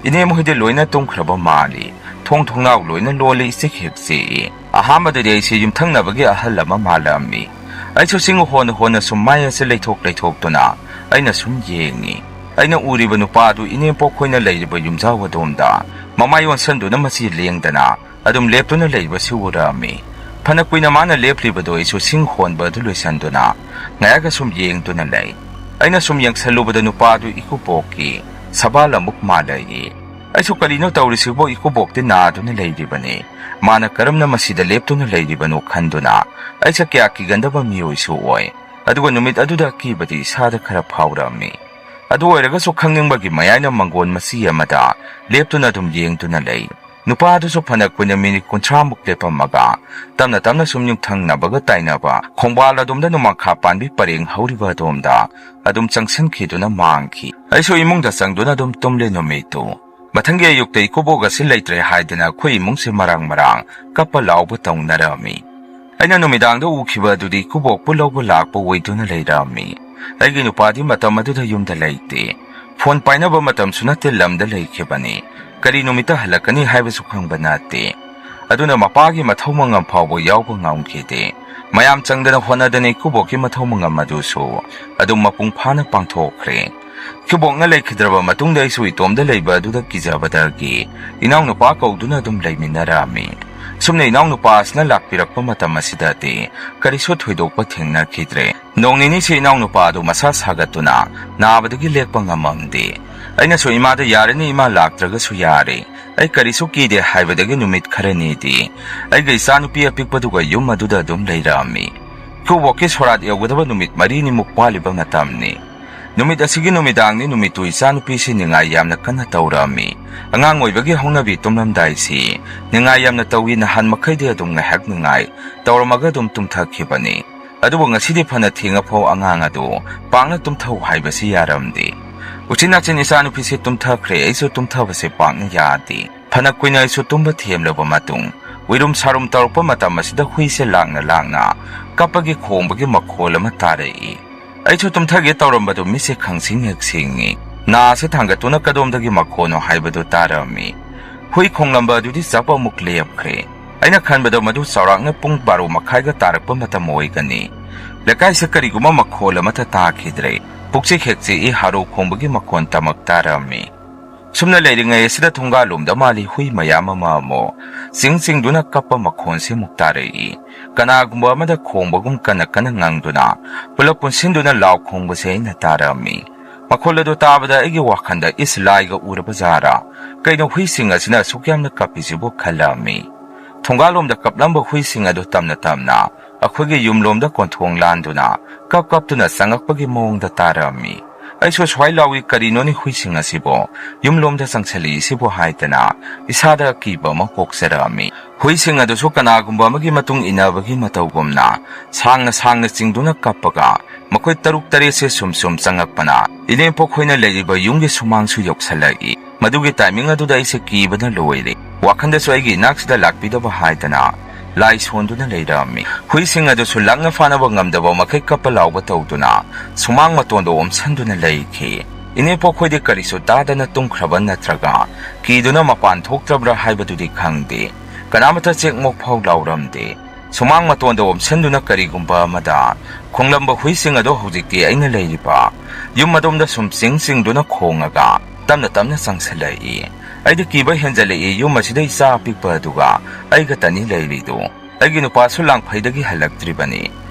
ꯏꯅꯦ ꯃꯈꯣꯏꯗꯤ ꯂꯣꯏꯅ ꯇꯨꯝꯈ꯭ꯔꯕ ꯃꯥꯜꯂꯤ꯫ ꯊꯣꯡ ꯊꯣꯡꯅꯥꯎ ꯂꯣꯏꯅ ꯂꯣꯜꯂꯤ, ꯏꯆꯤꯛ ꯍꯦꯛ ꯆꯤꯛꯏ꯫ ꯑꯍꯥꯟꯕꯗꯗꯤ ꯑꯩꯁꯤ ꯌꯨꯝꯊꯪꯅꯕꯒꯤ ꯑꯍꯜ ꯑꯃ ꯃꯥꯜꯂꯝꯃꯤ꯫ ꯑꯩꯁꯨ ꯆꯤꯡ ꯍꯣꯟꯅ ꯍꯣꯟꯅ ꯁꯨꯝ ꯃꯥꯏ ꯑꯁꯤ ꯂꯩꯊꯣꯛ ꯂꯩꯊꯣꯛꯇꯨꯅ ꯑꯩꯅ ꯁꯨꯝ ꯌꯦꯡꯉꯤ꯫ ꯑꯩꯅ ꯎꯔꯤꯕ ꯅꯨꯄꯥ ꯑꯗꯨ ꯏꯅꯦꯝꯄꯣꯛ ꯈꯣꯏꯅ ꯂꯩꯔꯤꯕ ꯌꯨꯝꯖꯥꯎ ꯑꯗꯣꯝꯗ ꯃꯃꯥꯏ ꯑꯣꯟꯁꯟꯗꯨꯅ ꯃꯁꯤ ꯂꯦꯡꯗꯅ ꯑꯗꯨꯝ ꯂꯦꯞꯇꯨꯅ ꯂꯩꯕꯁꯤ ꯎꯔꯛꯑꯝꯃꯤ꯫ ꯐꯅ ꯀꯨꯏꯅ ꯃꯥꯅ ꯂꯦꯞꯂꯤꯕꯗꯨ ꯑꯩꯁꯨ ꯁꯤꯡ ꯍꯣꯟꯕ ꯑꯗꯨ ꯂꯣꯏꯁꯤꯟꯗꯨꯅ ꯉꯥꯏꯍꯥꯛ ꯑꯁꯨꯝ ꯌꯦꯡꯗꯨꯅ ꯂꯩ꯫ ꯑꯩꯅ ꯁꯨꯝ ꯌꯦꯡꯁꯜꯂꯨꯕꯗ ꯅꯨꯄꯥ ꯑꯗꯨ ꯏꯀꯨꯕꯣꯛꯀꯤ ꯁꯕꯥꯜ ꯑꯃꯨꯛ ꯃꯥꯜꯂꯛꯏ꯫ ꯑꯩꯁꯨ ꯀꯔꯤꯅꯣ ꯇꯧꯔꯤꯁꯤꯕꯣ, ꯏꯀꯨꯕꯣꯛꯇꯤ ꯅꯥꯗꯨꯅ ꯂꯩꯔꯤꯕꯅꯤ, ꯃꯥꯅ ꯀꯔꯝꯅ ꯃꯁꯤꯗ ꯂꯦꯞꯇꯨꯅ ꯂꯩꯔꯤꯕꯅꯣ ꯈꯟꯗꯨꯅ ꯑꯩꯁꯦ ꯀꯌꯥ ꯀꯤꯒꯟꯗꯕ ꯃꯤꯑꯣꯏꯁꯨ ꯑꯣꯏ꯫ ꯑꯗꯨꯒ ꯅꯨꯃꯤꯠ ꯑꯗꯨꯗ ꯑꯀꯤꯕꯗꯤ ꯏꯁꯥꯗ ꯈꯔ ꯐꯥꯎꯔꯛꯑꯝꯃꯤ꯫ ꯑꯗꯨ ꯑꯣꯏꯔꯒꯁꯨ ꯈꯪꯅꯤꯡꯕꯒꯤ ꯃꯌꯥꯏꯅ ꯃꯪꯒꯣꯟ ꯃꯆꯤ ꯑꯃꯗ ꯂꯦꯞꯇꯨꯅ ꯑꯗꯨꯝ ꯌꯦꯡꯗꯨꯅ ꯂꯩ꯫ ꯅꯨꯄꯥ ꯑꯗꯨꯁꯨ ꯐꯅ ꯀꯨꯏꯅ ꯃꯤꯅꯤꯠ ꯀꯨꯟꯊ꯭ꯔꯥꯃꯨꯛ ꯂꯦꯞꯄꯝꯃꯒ ꯇꯞꯅ ꯇꯞꯅ ꯁꯨꯝ ꯌꯨꯝꯊꯪꯅꯕꯒ ꯇꯥꯏꯅꯕ ꯈꯣꯡꯕꯥꯜ ꯑꯗꯣꯝꯗ ꯅꯣꯡꯃꯥꯡꯈꯥ ꯄꯥꯟꯕꯤ ꯄꯔꯦꯡ ꯍꯧꯔꯤꯕ ꯑꯗꯣꯝꯗ ꯑꯗꯨꯝ ꯆꯪꯁꯤꯟꯈꯤꯗꯨꯅ ꯃꯥꯡꯈꯤ꯫ ꯑꯩꯁꯨ ꯏꯃꯨꯡꯗ ꯆꯪꯗꯨꯅ ꯑꯗꯨꯝ ꯇꯨꯝꯂꯦ ꯅꯨꯃꯤꯠꯇꯨ꯫ ꯃꯊꯪꯒꯤ ꯑꯌꯨꯛꯇ ꯏꯀꯨꯕꯣꯛ ꯑꯁꯤ ꯂꯩꯇ꯭ꯔꯦ ꯍꯥꯏꯗꯅ ꯑꯩꯈꯣꯏ ꯏꯃꯨꯡꯁꯦ ꯃꯔꯥꯡ ꯃꯔꯥꯡ ꯀꯞꯄ ꯂꯥꯎꯕ ꯇꯧꯅꯔꯝꯃꯤ꯫ ꯑꯩꯅ ꯅꯨꯃꯤꯗꯥꯡꯗ ꯎꯈꯤꯕ ꯑꯗꯨꯗꯤ ꯏꯀꯨꯕꯣꯛꯄꯨ ꯂꯧꯕ ꯂꯥꯛꯄ ꯑꯣꯏꯗꯨꯅ ꯂꯩꯔꯝꯃꯤ꯫ ꯑꯩꯒꯤ ꯅꯨꯄꯥꯗꯤ ꯃꯇꯝ ꯑꯗꯨꯗ ꯌꯨꯝꯗ ꯂꯩꯇꯦ꯫ ꯐꯣꯟ ꯄꯥꯏꯅꯕ ꯃꯇꯝꯁꯨ ꯅꯠꯇꯦ, ꯂꯝꯗ ꯂꯩꯈꯤꯕꯅꯤ꯫ ꯀꯔꯤ ꯅꯨꯃꯤꯠꯇ ꯍꯜꯂꯛꯀꯅꯤ ꯍꯥꯏꯕꯁꯨ ꯈꯪꯕ ꯅꯠꯇꯦ꯫ ꯑꯗꯨꯅ ꯃꯄꯥꯒꯤ ꯃꯊꯧ ꯃꯉꯝ ꯐꯥꯎꯕ ꯌꯥꯎꯕ ꯉꯝꯈꯤꯗꯦ꯫ ꯃꯌꯥꯝ ꯆꯪꯗꯅ ꯍꯣꯠꯅꯗꯅ ꯏꯀꯨꯕꯣꯛꯀꯤ ꯃꯊꯧ ꯃꯉꯝ ꯑꯗꯨꯁꯨ ꯑꯗꯨꯝ ꯃꯄꯨꯡ ꯐꯥꯅ ꯄꯥꯡꯊꯣꯛꯈ꯭ꯔꯦ꯫ ꯏꯀꯨꯕꯣꯛꯅ ꯂꯩꯈꯤꯗ꯭ꯔꯕ ꯃꯇꯨꯡꯗ ꯑꯩꯁꯨ ꯏꯇꯣꯝꯗ ꯂꯩꯕ ꯑꯗꯨꯗ ꯀꯤꯖꯕꯗꯒꯤ ꯏꯅꯥꯎꯅꯨꯄꯥ ꯀꯧꯗꯨꯅ ꯑꯗꯨꯝ ꯂꯩꯃꯤꯟꯅꯔꯛꯑꯝꯃꯤ꯫ ꯁꯨꯝꯅ ꯏꯅꯥꯎꯅꯨꯄꯥ ꯑꯁꯤꯅ ꯂꯥꯛꯄꯤꯔꯛꯄ ꯃꯇꯝ ꯑꯁꯤꯗꯗꯤ ꯀꯔꯤꯁꯨ ꯊꯣꯏꯗꯣꯛꯄ ꯊꯦꯡꯅꯈꯤꯗ꯭ꯔꯦ꯫ ꯅꯣꯡ ꯅꯤꯅꯤꯁꯤ ꯏꯅꯥꯎꯅꯨꯄꯥ ꯑꯗꯨ ꯃꯁꯥ ꯁꯥꯒꯠꯇꯨꯅ ꯅꯥꯕꯗꯒꯤ ꯂꯦꯛꯄ ꯉꯝꯃꯝꯗꯦ꯫ ꯑꯩꯅꯁꯨ ꯏꯃꯥꯗ "ꯌꯥꯔꯅꯤ, ꯏꯃꯥ ꯂꯥꯛꯇ꯭ꯔꯒꯁꯨ ꯌꯥꯔꯦ, ꯑꯩ ꯀꯔꯤꯁꯨ ꯀꯤꯗꯦ" ꯍꯥꯏꯕꯗꯒꯤ ꯅꯨꯃꯤꯠ ꯈꯔꯅꯤꯗꯤ ꯑꯩꯒ ꯏꯆꯥꯅꯨꯄꯤ ꯑꯄꯤꯛꯄꯗꯨꯒ ꯌꯨꯝ ꯑꯗꯨꯗ ꯑꯗꯨꯝ ꯂꯩꯔꯛꯑꯝꯃꯤ꯫ ꯏꯀꯨꯕꯣꯛꯀꯤ ꯁꯣꯔꯥꯠ ꯌꯧꯒꯗꯕ ꯅꯨꯃꯤꯠ ꯃꯔꯤꯅꯤꯃꯨꯛ ꯋꯥꯠꯂꯤꯕ ꯃꯇꯝꯅꯤ꯫ ꯅꯨꯃꯤꯠ ꯑꯁꯤꯒꯤ ꯅꯨꯃꯤꯗꯥꯡꯅꯤ꯫ ꯅꯨꯃꯤꯠꯇꯨ ꯏꯆꯥꯅꯨꯄꯤꯁꯤ ꯅꯤꯡꯉꯥꯏ ꯌꯥꯝꯅ ꯀꯟꯅ ꯇꯧꯔꯛꯑꯝꯃꯤ꯫ ꯑꯉꯥꯡ ꯑꯣꯏꯕꯒꯤ ꯍꯧꯅꯕꯤ ꯇꯨꯝꯂꯝꯗꯥꯏꯁꯤ ꯅꯤꯡꯉꯥꯏ ꯌꯥꯝꯅ ꯇꯧꯏ꯫ ꯅꯍꯥꯟ ꯃꯈꯩꯗꯤ ꯑꯗꯨꯝ ꯉꯥꯏꯍꯥꯛ ꯅꯤꯡꯉꯥꯏ ꯇꯧꯔꯝꯃꯒ ꯑꯗꯨꯝ ꯇꯨꯝꯊꯈꯤꯕꯅꯤ꯫ ꯑꯗꯨꯕꯨ ꯉꯁꯤꯗꯤ ꯐꯅ ꯊꯦꯡꯉꯐꯥꯎ ꯑꯉꯥꯡ ꯑꯗꯨ ꯄꯥꯛꯅ ꯇꯨꯝꯊꯧ ꯍꯥꯏꯕꯁꯤ ꯌꯥꯔꯝꯗꯦ꯫ ꯎꯆꯤꯟ ꯅꯥꯆꯤꯟ ꯏꯆꯥꯅꯨꯄꯤꯁꯤ ꯇꯨꯝꯊꯈ꯭ꯔꯦ, ꯑꯩꯁꯨ ꯇꯨꯝꯊꯕꯁꯦ ꯄꯥꯛꯅ ꯌꯥꯗꯦ꯫ ꯐꯅ ꯀꯨꯏꯅ ꯑꯩꯁꯨ ꯇꯨꯝꯕ ꯊꯦꯝꯂꯕ ꯃꯇꯨꯡ ꯎꯏꯔꯨꯝ ꯁꯥꯔꯨꯝ ꯇꯧꯔꯛꯄ ꯃꯇꯝ ꯑꯁꯤꯗ ꯍꯨꯏꯁꯦ ꯂꯥꯡꯅ ꯂꯥꯡꯅ ꯀꯞꯄꯒꯤ ꯈꯣꯡꯕꯒꯤ ꯃꯈꯣꯜ ꯑꯃ ꯇꯥꯔꯛꯏ꯫ ꯑꯩꯁꯨ ꯇꯨꯝꯊꯒꯦ ꯇꯧꯔꯝꯕꯗꯨ ꯃꯤꯠꯁꯦ ꯈꯪꯁꯤꯡ ꯍꯦꯛ ꯁꯤꯡꯉꯤ꯫ ꯅꯥꯁꯦ ꯊꯥꯡꯒꯠꯇꯨꯅ ꯀꯗꯣꯝꯗꯒꯤ ꯃꯈꯣꯟꯅꯣ ꯍꯥꯏꯕꯗꯨ ꯇꯥꯔꯝꯃꯤ꯫ ꯍꯨꯏ ꯈꯣꯡꯂꯝꯕ ꯑꯗꯨꯗꯤ ꯆꯞ ꯑꯃꯨꯛ ꯂꯦꯞꯈ꯭ꯔꯦ꯫ ꯑꯩꯅ ꯈꯟꯕꯗ ꯃꯗꯨ ꯆꯥꯎꯔꯥꯛꯅ ꯄꯨꯡ ꯕꯥꯔꯣ ꯃꯈꯥꯏꯒ ꯇꯥꯔꯛꯄ ꯃꯇꯝ ꯑꯣꯏꯒꯅꯤ꯫ ꯂꯩꯀꯥꯏꯁꯦ ꯀꯔꯤꯒꯨꯝꯕ ꯃꯈꯣꯜ ꯑꯃꯠꯇ ꯇꯥꯈꯤꯗ꯭ꯔꯦ꯫ ꯄꯨꯛꯆꯤꯛ ꯍꯦꯛ ꯆꯤꯛꯏ, ꯍꯥꯔꯧ ꯈꯣꯡꯕꯒꯤ ꯃꯈꯣꯟ ꯇꯃꯛ ꯇꯥꯔꯝꯃꯤ꯫ ꯁꯨꯝꯅ ꯂꯩꯔꯤꯉꯩ ꯑꯁꯤꯗ ꯊꯣꯡꯒꯥꯜꯂꯣꯝꯗ ꯃꯥꯜꯂꯤ ꯍꯨꯏ ꯃꯌꯥꯝ ꯑꯃ ꯑꯃꯨꯛ ꯆꯤꯡ ꯆꯤꯡꯗꯨꯅ ꯀꯞꯄ ꯃꯈꯣꯟꯁꯤ ꯑꯃꯨꯛ ꯇꯥꯔꯛꯏ꯫ ꯀꯅꯥꯒꯨꯝꯕ ꯑꯃꯗ ꯈꯣꯡꯕꯒꯨꯝ ꯀꯟꯅ ꯀꯟꯅ ꯉꯪꯗꯨꯅ ꯄꯨꯂꯞ ꯄꯨꯟꯁꯤꯟꯗꯨꯅ ꯂꯥꯎ ꯈꯣꯡꯕꯁꯦ ꯑꯩꯅ ꯇꯥꯔꯝꯃꯤ꯫ ꯃꯈꯣꯜ ꯑꯗꯨ ꯇꯥꯕꯗ ꯑꯩꯒꯤ ꯋꯥꯈꯜꯗ ꯏꯁ ꯂꯥꯏꯒ ꯎꯔꯕ ꯖꯥꯔꯥ? ꯀꯩꯅꯣ ꯍꯨꯏꯁꯤꯡ ꯑꯁꯤꯅ ꯑꯁꯨꯛ ꯌꯥꯝꯅ ꯀꯞꯄꯤꯁꯤꯕꯨ ꯈꯜꯂꯝꯃꯤ꯫ ꯊꯣꯡꯒꯥꯜꯂꯣꯝꯗ ꯀꯞꯂꯝꯕ ꯍꯨꯏꯁꯤꯡ ꯑꯗꯨ ꯇꯝꯅ ꯇꯝꯅ ꯑꯩꯈꯣꯏꯒꯤ ꯌꯨꯝꯂꯣꯝꯗ ꯀꯣꯟꯊꯣꯡ ꯂꯥꯟꯗꯨꯅ ꯀꯞ ꯀꯞꯇꯨꯅ ꯆꯪꯉꯛꯄꯒꯤ ꯃꯑꯣꯡꯗ ꯇꯥꯔꯝꯃꯤ꯫ ꯑꯩꯁꯨ ꯁ꯭ꯋꯥꯏ ꯂꯥꯎꯏ, "ꯀꯔꯤꯅꯣꯅꯦ ꯍꯨꯏꯁꯤꯡ ꯑꯁꯤꯕꯣ ꯌꯨꯝꯂꯣꯝꯗ ꯆꯪꯁꯤꯜꯂꯛꯏꯁꯤꯕꯣ?" ꯍꯥꯏꯗꯅ ꯏꯁꯥꯗ ꯑꯀꯤꯕ ꯑꯃ ꯄꯣꯛꯆꯔꯛꯑꯝꯃꯤ꯫ ꯍꯨꯏꯁꯤꯡ ꯑꯗꯨꯁꯨ ꯀꯅꯥꯒꯨꯝꯕ ꯑꯃꯒꯤ ꯃꯇꯨꯡ ꯏꯟꯅꯕꯒꯤ ꯃꯇꯧꯒꯨꯝꯅ ꯁꯥꯡꯅ ꯁꯥꯡꯅ ꯆꯤꯡꯗꯨꯅ ꯀꯞꯄꯒ ꯃꯈꯣꯏ ꯇꯔꯨꯛ ꯇꯔꯦꯠꯁꯦ ꯁꯨꯝ ꯁꯨꯝ ꯆꯪꯉꯛꯄꯅ ꯏꯅꯦꯝꯄꯣꯛ ꯈꯣꯏꯅ ꯂꯩꯔꯤꯕ ꯌꯨꯝꯒꯤ ꯁꯨꯃꯥꯡꯁꯨ ꯌꯧꯁꯜꯂꯛꯏ꯫ ꯃꯗꯨꯒꯤ ꯇꯥꯏꯃꯤꯡ ꯑꯗꯨꯗ ꯑꯩꯁꯦ ꯀꯤꯕꯅ ꯂꯣꯏꯔꯦ꯫ ꯋꯥꯈꯟꯗꯁꯨ ꯑꯩꯒꯤ ꯏꯅꯥꯛꯁꯤꯗ ꯂꯥꯛꯄꯤꯗꯕ ꯍꯥꯏꯗꯅ ꯂꯥꯏ ꯁꯣꯟꯗꯨꯅ ꯂꯩꯔꯝꯃꯤ꯫ ꯍꯨꯏꯁꯤꯡ ꯑꯗꯨꯁꯨ ꯂꯥꯛꯅ ꯐꯥꯅꯕ ꯉꯝꯗꯕ ꯃꯈꯩ ꯀꯞꯄ ꯂꯥꯎꯕ ꯇꯧꯗꯨꯅ ꯁꯨꯃꯥꯡ ꯃꯇꯣꯟꯗ ꯑꯣꯝꯁꯟꯗꯨꯅ ꯂꯩꯈꯤ꯫ ꯏꯅꯦꯄꯣꯛꯈꯣꯏꯗꯤ ꯀꯔꯤꯁꯨ ꯇꯥꯗꯅ ꯇꯨꯝꯈ꯭ꯔꯕ ꯅꯠꯇ꯭ꯔꯒ ꯀꯤꯗꯨꯅ ꯃꯄꯥꯟ ꯊꯣꯛꯇ꯭ꯔꯕ꯭ꯔꯥ ꯍꯥꯏꯕꯗꯨꯗꯤ ꯈꯪꯗꯦ꯫ ꯀꯅꯥꯃꯠꯇ ꯆꯦꯛ ꯃꯣꯛ ꯐꯥꯎ ꯂꯥꯎꯔꯝꯗꯦ꯫ ꯁꯨꯃꯥꯡ ꯃꯇꯣꯟꯗ ꯑꯣꯝꯁꯟꯗꯨꯅ ꯀꯔꯤꯒꯨꯝꯕ ꯑꯃꯗ ꯈꯣꯡꯂꯝꯕ ꯍꯨꯏꯁꯤꯡ ꯑꯗꯣ ꯍꯧꯖꯤꯛꯇꯤ ꯑꯩꯅ ꯂꯩꯔꯤꯕ ꯌꯨꯝ ꯑꯗꯣꯝꯗ ꯁꯨꯝ ꯆꯤꯡ ꯆꯤꯡꯗꯨꯅ ꯈꯣꯡꯉꯒ ꯇꯞꯅ ꯇꯞꯅ ꯆꯪꯁꯤꯜꯂꯛꯏ꯫ ꯑꯩꯗꯤ ꯀꯤꯕ ꯍꯦꯟꯖꯜꯂꯛꯏ꯫ ꯌꯨꯝ ꯑꯁꯤꯗ ꯏꯆꯥ ꯑꯄꯤꯛꯄ ꯑꯗꯨꯒ ꯑꯩꯒꯇꯅꯤ ꯂꯩꯔꯤꯗꯨ꯫ ꯑꯩꯒꯤ ꯅꯨꯄꯥꯁꯨ ꯂꯥꯡꯐꯩꯗꯒꯤ ꯍꯜꯂꯛꯇ꯭ꯔꯤꯕꯅꯤ꯫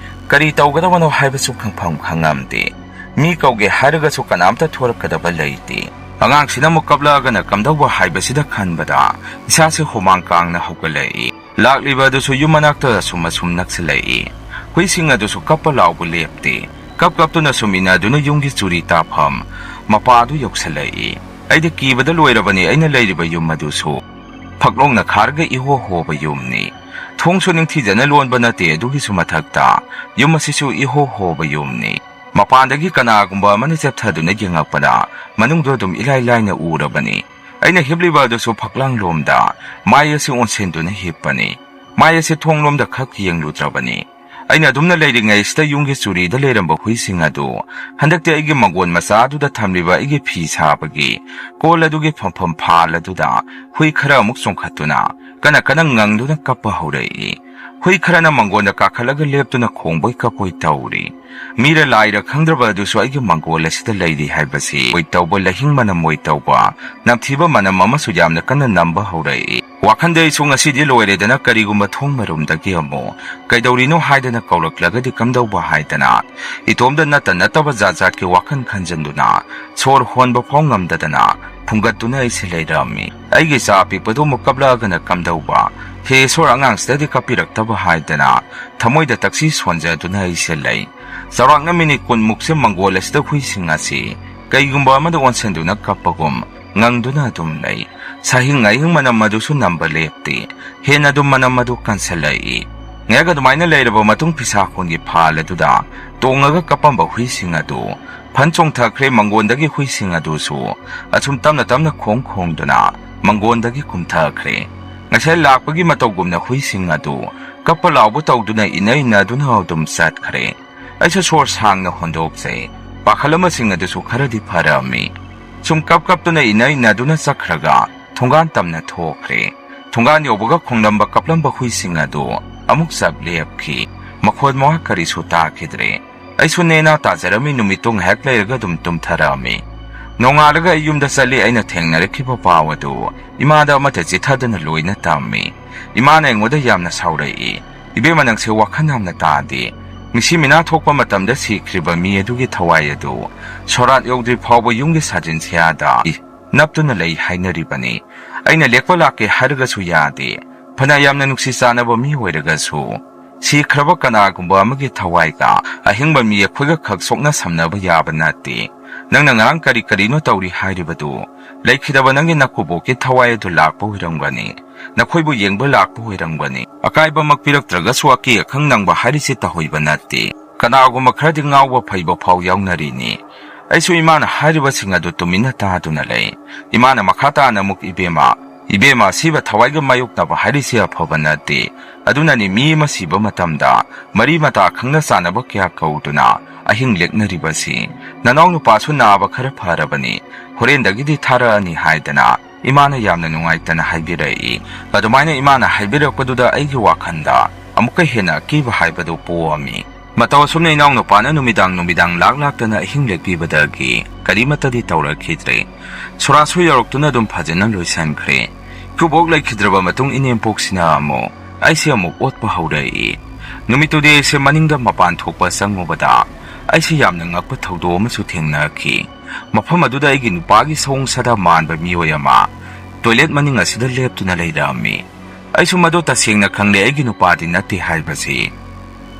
ꯀꯔꯤ ꯇꯧꯒꯗꯕꯅꯣ ꯍꯥꯏꯕꯁꯨ ꯈꯪꯐꯝ ꯈꯪꯉꯝꯗꯦ꯫ ꯃꯤ ꯀꯧꯒꯦ ꯍꯥꯏꯔꯒꯁꯨ ꯀꯅꯥꯝꯇ ꯊꯣꯔꯛꯀꯗꯕ ꯂꯩꯇꯦ꯫ ꯑꯉꯥꯡꯁꯤꯅ ꯑꯃꯨꯛ ꯀꯞꯂꯛꯑꯒꯅ ꯀꯝꯗꯧꯕ ꯍꯥꯏꯕꯁꯤꯗ ꯈꯟꯕꯗ ꯏꯁꯥꯁꯦ ꯍꯨꯃꯥꯡ ꯀꯥꯡꯅ ꯍꯧꯒꯠꯂꯛꯏ꯫ ꯂꯥꯛꯂꯤꯕ ꯑꯗꯨꯁꯨ ꯌꯨꯝ ꯃꯅꯥꯛꯇ ꯑꯁꯨꯝ ꯑꯁꯨꯝ ꯅꯛꯁꯤꯜꯂꯛꯏ꯫ ꯍꯨꯏꯁꯤꯡ ꯑꯗꯨꯁꯨ ꯀꯞꯄ ꯂꯥꯎꯕ ꯂꯦꯞꯇꯦ꯫ ꯀꯞ ꯀꯞꯇꯨꯅ ꯁꯨꯝ ꯏꯟꯅꯗꯨꯅ ꯌꯨꯝꯒꯤ ꯆꯨꯔꯤ ꯇꯥꯐꯝ ꯃꯄꯥ ꯑꯗꯨ ꯌꯧꯁꯤꯜꯂꯛꯏ꯫ ꯑꯩꯗꯤ ꯀꯤꯕꯗ ꯂꯣꯏꯔꯕꯅꯤ꯫ ꯑꯩꯅ ꯂꯩꯔꯤꯕ ꯌꯨꯝ ꯑꯗꯨꯁꯨ ꯐꯛꯂꯣꯡꯅ ꯈꯥꯔꯒ ꯏꯍꯣ ꯍꯣꯕ ꯌꯨꯝꯅꯤ꯫ ꯊꯣꯡꯁꯨ ꯅꯤꯡꯊꯤꯖꯅ ꯂꯣꯟꯕ ꯅꯠꯇꯦ꯫ ꯑꯗꯨꯒꯤꯁꯨ ꯃꯊꯛꯇ ꯌꯨꯝ ꯑꯁꯤꯁꯨ ꯏꯍꯣ ꯍꯣꯕ ꯌꯨꯝꯅꯤ꯫ ꯃꯄꯥꯟꯗꯒꯤ ꯀꯅꯥꯒꯨꯝꯕ ꯑꯃꯅ ꯆꯦꯞꯊꯗꯨꯅ ꯌꯦꯡꯉꯛꯄꯗ ꯃꯅꯨꯡꯗꯣ ꯑꯗꯨꯝ ꯏꯂꯥꯏ ꯂꯥꯏꯅ ꯎꯔꯕꯅꯤ꯫ ꯑꯩꯅ ꯍꯤꯞꯂꯤꯕ ꯑꯗꯨꯁꯨ ꯐꯛꯂꯥꯡꯂꯣꯝꯗ ꯃꯥꯏ ꯑꯁꯤ ꯑꯣꯟꯁꯤꯟꯗꯨꯅ ꯍꯤꯞꯄꯅꯤ꯫ ꯃꯥꯏ ꯑꯁꯤ ꯊꯣꯡꯂꯣꯝꯗ ꯈꯛ ꯌꯦꯡꯂꯨꯗ꯭ꯔꯕꯅꯤ꯫ ꯑꯩꯅ ꯑꯗꯨꯝꯅ ꯂꯩꯔꯤꯉꯩꯁꯤꯗ ꯌꯨꯝꯒꯤ ꯆꯨꯔꯤꯗ ꯂꯩꯔꯝꯕ ꯍꯨꯏꯁꯤꯡ ꯑꯗꯨ ꯍꯟꯗꯛꯇꯤ ꯑꯩꯒꯤ ꯃꯪꯒꯣꯟ ꯃꯆꯥ ꯑꯗꯨꯗ ꯊꯝꯂꯤꯕ ꯑꯩꯒꯤ ꯐꯤ ꯁꯥꯕꯒꯤ ꯀꯣꯜ ꯑꯗꯨꯒꯤ ꯐꯝꯐꯝ ꯐꯥꯜ ꯑꯗꯨꯗ ꯍꯨꯏ ꯈꯔ ꯑꯃꯨꯛ ꯆꯣꯡꯈꯠꯇꯨꯅ ꯀꯟꯅ ꯀꯟꯅ ꯉꯪꯗꯨꯅ ꯀꯞꯄ ꯍꯧꯔꯛꯏ꯫ ꯍꯨꯏ ꯈꯔꯅ ꯃꯪꯒꯣꯟꯗ ꯀꯥꯈꯠꯂꯒ ꯂꯦꯞꯇꯨꯅ ꯈꯣꯡꯕꯣꯏ ꯀꯞꯄꯣꯏ ꯇꯧꯔꯤ꯫ ꯃꯤꯔ ꯂꯥꯏꯔ ꯈꯪꯗ꯭ꯔꯕ ꯑꯗꯨꯁꯨ ꯑꯩꯒꯤ ꯃꯪꯒꯣꯜ ꯑꯁꯤꯗ ꯂꯩꯔꯤ ꯍꯥꯏꯕꯁꯤ ꯑꯣꯏ ꯇꯧꯕ, ꯂꯍꯤꯡ ꯃꯅꯝ ꯑꯣꯏ ꯇꯧꯕ, ꯅꯝꯊꯤꯕ ꯃꯅꯝ ꯑꯃꯁꯨ ꯌꯥꯝꯅ ꯀꯟꯅ ꯅꯝꯕ ꯍꯧꯔꯛꯏ꯫ ꯋꯥꯈꯟꯗ ꯑꯩꯁꯨ ꯉꯁꯤꯗꯤ ꯂꯣꯏꯔꯦꯗꯅ, ꯀꯔꯤꯒꯨꯝꯕ ꯊꯣꯡ ꯃꯔꯨꯝꯗꯒꯤ ꯑꯃꯨꯛ ꯀꯩꯗꯧꯔꯤꯅꯣ ꯍꯥꯏꯗꯅ ꯀꯧꯔꯛꯂꯒꯗꯤ ꯀꯝꯗꯧꯕ ꯍꯥꯏꯗꯅ ꯏꯇꯣꯝꯗ ꯅꯠꯇ ꯅꯠꯇꯕ ꯖꯥꯠ ꯖꯥꯠꯀꯤ ꯋꯥꯈꯜ ꯈꯟꯖꯤꯟꯗꯨꯅ ꯁꯣꯔ ꯍꯣꯟꯕ ꯐꯥꯎ ꯉꯝꯗꯗꯅ ꯐꯨꯡꯒꯠꯇꯨꯅ ꯑꯩꯁꯦ ꯂꯩꯔꯝꯃꯤ꯫ ꯑꯩꯒꯤ ꯏꯆꯥ ꯑꯄꯤꯛꯄꯗꯨ ꯑꯃꯨꯛ ꯀꯞꯂꯛꯑꯒꯅ ꯀꯝꯗꯧꯕ? ꯍꯦ ꯏꯁꯣꯔ, ꯑꯉꯥꯡꯁꯤꯗꯗꯤ ꯀꯞꯄꯤꯔꯛꯇꯕ ꯍꯥꯏꯗꯅ ꯊꯃꯣꯏꯗ ꯇꯛꯁꯤ ꯁꯣꯟꯖꯗꯨꯅ ꯑꯩꯁꯦ ꯂꯩ꯫ ꯆꯥꯎꯔꯥꯛꯅ ꯃꯤꯅꯤꯠ ꯀꯨꯟꯃꯨꯛꯁꯦ ꯃꯪꯒꯣꯜ ꯑꯁꯤꯗ ꯍꯨꯏꯁꯤꯡ ꯑꯁꯤ ꯀꯩꯒꯨꯝꯕ ꯑꯃꯗ ꯑꯣꯟꯁꯤꯟꯗꯨꯅ ꯀꯞꯄꯒꯨꯝ ꯉꯪꯗꯨꯅ ꯑꯗꯨꯝ ꯂꯩ꯫ ꯁꯥꯍꯤꯡ ꯉꯥꯍꯤꯡ ꯃꯅꯝ ꯑꯗꯨꯁꯨ ꯅꯝꯕ ꯂꯦꯞꯇꯦ꯫ ꯍꯦꯟꯅ ꯑꯗꯨꯝ ꯃꯅꯝ ꯑꯗꯨ ꯀꯟꯁꯤꯜꯂꯛꯏ꯫ ꯉꯥꯏꯍꯥꯛ ꯑꯗꯨꯃꯥꯏꯅ ꯂꯩꯔꯕ ꯃꯇꯨꯡ ꯐꯤꯁꯥ ꯈꯣꯟꯒꯤ ꯐꯥꯜ ꯑꯗꯨꯗ ꯇꯣꯡꯉꯒ ꯀꯞꯄꯝꯕ ꯍꯨꯏꯁꯤꯡ ꯑꯗꯨ ꯐꯟ ꯆꯣꯡꯊꯈ꯭ꯔꯦ꯫ ꯃꯪꯒꯣꯟꯗꯒꯤ ꯍꯨꯏꯁꯤꯡ ꯑꯗꯨꯁꯨ ꯑꯁꯨꯝ ꯇꯞꯅ ꯇꯞꯅ ꯈꯣꯡ ꯈꯣꯡꯗꯨꯅ ꯃꯪꯒꯣꯟꯗꯒꯤ ꯀꯨꯝꯊꯈ꯭ꯔꯦ꯫ ꯉꯁꯥꯏ ꯂꯥꯛꯄꯒꯤ ꯃꯇꯧꯒꯨꯝꯅ ꯍꯨꯏꯁꯤꯡ ꯑꯗꯨ ꯀꯞꯄ ꯂꯥꯎꯕ ꯇꯧꯗꯨꯅ ꯏꯟꯅ ꯏꯟꯅꯗꯨꯅ ꯑꯗꯨꯝ ꯆꯠꯈ꯭ꯔꯦ꯫ ꯑꯩꯁꯨ ꯁꯣꯔ ꯁꯥꯡꯅ ꯍꯣꯟꯗꯣꯛꯆꯩ꯫ ꯄꯥꯈꯠꯂꯝꯕꯁꯤꯡ ꯑꯗꯨꯁꯨ ꯈꯔꯗꯤ ꯐꯔꯝꯃꯤ꯫ ꯁꯨꯝ ꯀꯞ ꯀꯞꯇꯨꯅ ꯏꯟꯅ ꯏꯟꯅꯗꯨꯅ ꯆꯠꯈ꯭ꯔꯒ ꯊꯣꯡꯒꯥꯟ ꯇꯝꯅ ꯊꯣꯛꯈ꯭ꯔꯦ꯫ ꯊꯣꯡꯒꯥꯟ ꯌꯧꯕꯒ ꯈꯣꯡꯂꯝꯕ ꯀꯞꯂꯝꯕ ꯍꯨꯏꯁꯤꯡ ꯑꯗꯨ ꯑꯃꯨꯛ ꯆꯞ ꯂꯦꯞꯈꯤ꯫ ꯃꯈꯣꯟ ꯃꯋꯥ ꯀꯔꯤꯁꯨ ꯇꯥꯈꯤꯗ꯭ꯔꯦ꯫ ꯑꯩꯁꯨ ꯅꯦꯅꯥ ꯇꯥꯖꯔꯝꯃꯤ꯫ ꯅꯨꯃꯤꯠꯇꯨ ꯉꯥꯏꯍꯥꯛ ꯂꯩꯔꯒ ꯑꯗꯨꯝ ꯇꯨꯝꯊꯔꯛꯑꯝꯃꯤ꯫ ꯅꯣꯡꯉꯥꯜꯂꯒ ꯑꯩ ꯌꯨꯝꯗ ꯆꯠꯂꯤ꯫ ꯑꯩꯅ ꯊꯦꯡꯅꯔꯛꯈꯤꯕ ꯄꯥꯎ ꯑꯗꯨ ꯏꯃꯥꯗ ꯑꯃꯠꯇ ꯆꯤꯊꯗꯅ ꯂꯣꯏꯅ ꯇꯝꯃꯤ꯫ ꯏꯃꯥꯅ ꯑꯩꯉꯣꯟꯗ ꯌꯥꯝꯅ ꯁꯥꯎꯔꯛꯏ꯫ "ꯏꯕꯦꯝꯃ, ꯅꯪꯁꯦ ꯋꯥꯈꯜ ꯌꯥꯝꯅ ꯇꯥꯗꯦ꯫ ꯃꯤꯁꯤ ꯃꯤꯅꯥ ꯊꯣꯛꯄ ꯃꯇꯝꯗ ꯁꯤꯈ꯭ꯔꯤꯕ ꯃꯤ ꯑꯗꯨꯒꯤ ꯊꯋꯥꯏ ꯑꯗꯨ ꯁꯣꯔꯥꯠ ꯌꯧꯗ꯭ꯔꯤ ꯐꯥꯎꯕ ꯌꯨꯝꯒꯤ ꯁꯥꯖꯤꯟ ꯁꯤꯌꯥꯗ ꯅꯞꯇꯨꯅ ꯂꯩ ꯍꯥꯏꯅꯔꯤꯕꯅꯤ꯫ ꯑꯩꯅ ꯂꯦꯛꯄ ꯂꯥꯛꯀꯦ ꯍꯥꯏꯔꯒꯁꯨ ꯌꯥꯗꯦ꯫ ꯐꯅ ꯌꯥꯝꯅ ꯅꯨꯡꯁꯤ ꯆꯥꯟꯅꯕ ꯃꯤ ꯑꯣꯏꯔꯒꯁꯨ, ꯁꯤꯈ꯭ꯔꯕ ꯀꯅꯥꯒꯨꯝꯕ ꯑꯃꯒꯤ ꯊꯋꯥꯏꯒ ꯑꯍꯤꯡꯕ ꯃꯤ ꯑꯩꯈꯣꯏꯒ ꯈꯛ ꯁꯣꯛꯅ ꯁꯝꯅꯕ ꯌꯥꯕ ꯅꯠꯇꯦ꯫ ꯅꯪꯅ ꯉꯔꯥꯡ ꯀꯔꯤ ꯀꯔꯤꯅꯣ ꯇꯧꯔꯤ ꯍꯥꯏꯔꯤꯕꯗꯨ, ꯂꯩꯈꯤꯗꯕ ꯅꯪꯒꯤ ꯅꯀꯨꯕꯣꯛꯀꯤ ꯊꯋꯥꯏ ꯑꯗꯨ ꯂꯥꯛꯄ ꯑꯣꯏꯔꯝꯒꯅꯤ, ꯅꯈꯣꯏꯕꯨ ꯌꯦꯡꯕ ꯂꯥꯛꯄ ꯑꯣꯏꯔꯝꯒꯅꯤ꯫ ꯑꯀꯥꯏꯕꯃꯛ ꯄꯤꯔꯛꯇ꯭ꯔꯒꯁꯨ ꯑꯀꯤ ꯑꯈꯪ ꯅꯪꯕ ꯍꯥꯏꯔꯤꯁꯤ ꯇꯧꯍꯩꯕ ꯅꯠꯇꯦ꯫ ꯀꯅꯥꯒꯨꯝꯕ ꯈꯔꯗꯤ ꯉꯥꯎꯕ ꯐꯩꯕ ꯐꯥꯎ ꯌꯥꯎꯅꯔꯤꯅꯤ꯫ ꯑꯩꯁꯨ ꯏꯃꯥꯅ ꯍꯥꯏꯔꯤꯕꯁꯤꯡ ꯑꯗꯨ ꯇꯨꯃꯤꯟꯅ ꯇꯥꯗꯨꯅ ꯂꯩ꯫ ꯏꯃꯥꯅ ꯃꯈꯥ ꯇꯥꯅ ꯑꯃꯨꯛ, "ꯏꯕꯦꯝꯃ, ꯏꯕꯦꯝꯃ, ꯑꯁꯤꯕ ꯊꯋꯥꯏꯒ ꯃꯥꯌꯣꯛꯅꯕ ꯍꯥꯏꯔꯤꯁꯤ ꯑꯐꯕ ꯅꯠꯇꯦ꯫ ꯑꯗꯨꯅꯅꯤ ꯃꯤ ꯑꯃ ꯁꯤꯕ ꯃꯇꯝꯗ ꯃꯔꯤ ꯃꯇꯥ ꯈꯪꯅ ꯆꯥꯟꯅꯕ ꯀꯌꯥ ꯀꯧꯗꯨꯅ ꯑꯍꯤꯡ ꯂꯦꯛꯅꯔꯤꯕꯁꯤ꯫ ꯅꯅꯥꯎ ꯅꯨꯄꯥꯁꯨ ꯅꯥꯕ ꯈꯔ ꯐꯔꯕꯅꯤ, ꯍꯣꯔꯦꯟꯗꯒꯤꯗꯤ ꯊꯥꯔꯛꯑꯅꯤ" ꯍꯥꯏꯗꯅ ꯏꯃꯥꯅ ꯌꯥꯝꯅ ꯅꯨꯡꯉꯥꯏꯇꯅ ꯍꯥꯏꯕꯤꯔꯛꯏ꯫ ꯑꯗꯨꯃꯥꯏꯅ ꯏꯃꯥꯅ ꯍꯥꯏꯕꯤꯔꯛꯄꯗꯨꯗ ꯑꯩꯒꯤ ꯋꯥꯈꯜꯗ ꯑꯃꯨꯛꯀ ꯍꯦꯟꯅ ꯑꯀꯤꯕ ꯍꯥꯏꯕꯗꯨ ꯄꯣꯛꯑꯝꯃꯤ꯫ ꯃꯇꯧ ꯑꯁꯨꯝꯅ ꯏꯅꯥꯎ ꯅꯨꯄꯥꯅ ꯅꯨꯃꯤꯗꯥꯡ ꯅꯨꯃꯤꯗꯥꯡ ꯂꯥꯛ ꯂꯥꯛꯇꯅ ꯑꯍꯤꯡ ꯂꯦꯛꯄꯤꯕꯗꯒꯤ ꯀꯔꯤꯃꯠꯇꯗꯤ ꯇꯧꯔꯛꯈꯤꯗ꯭ꯔꯦ꯫ ꯁꯣꯔꯥꯁꯨ ꯌꯧꯔꯛꯇꯨꯅ ꯑꯗꯨꯝ ꯐꯖꯅ ꯂꯣꯏꯁꯤꯟꯈ꯭ꯔꯦ꯫ ꯏꯀꯨꯕꯣꯛ ꯂꯩꯈꯤꯗ꯭ꯔꯕ ꯃꯇꯨꯡ ꯏꯅꯦꯝꯄꯣꯛꯁꯤꯅ ꯑꯃꯨꯛ ꯑꯩꯁꯦ ꯑꯃꯨꯛ ꯑꯣꯠꯄ ꯍꯧꯔꯛꯏ꯫ ꯅꯨꯃꯤꯠꯇꯨꯗꯤ ꯑꯩꯁꯦ ꯃꯅꯤꯡꯗ ꯃꯄꯥꯟ ꯊꯣꯛꯄ ꯆꯪꯉꯨꯕꯗ ꯑꯩꯁꯦ ꯌꯥꯝꯅ ꯉꯛꯄ ꯊꯧꯗꯣꯛ ꯑꯃꯁꯨ ꯊꯦꯡꯅꯈꯤ꯫ ꯃꯐꯝ ꯑꯗꯨꯗ ꯑꯩꯒꯤ ꯅꯨꯄꯥꯒꯤ ꯁꯑꯣꯡ ꯁꯥꯗꯥ ꯃꯥꯟꯕ ꯃꯤꯑꯣꯏ ꯑꯃ ꯇꯣꯏꯂꯦꯠ ꯃꯅꯤꯡ ꯑꯁꯤꯗ ꯂꯦꯞꯇꯨꯅ ꯂꯩꯔꯝꯃꯤ꯫ ꯑꯩꯁꯨ ꯃꯗꯨ ꯇꯁꯦꯡꯅ ꯈꯪꯂꯦ, ꯑꯩꯒꯤ ꯅꯨꯄꯥꯗꯤ ꯅꯠꯇꯦ ꯍꯥꯏꯕꯁꯤ꯫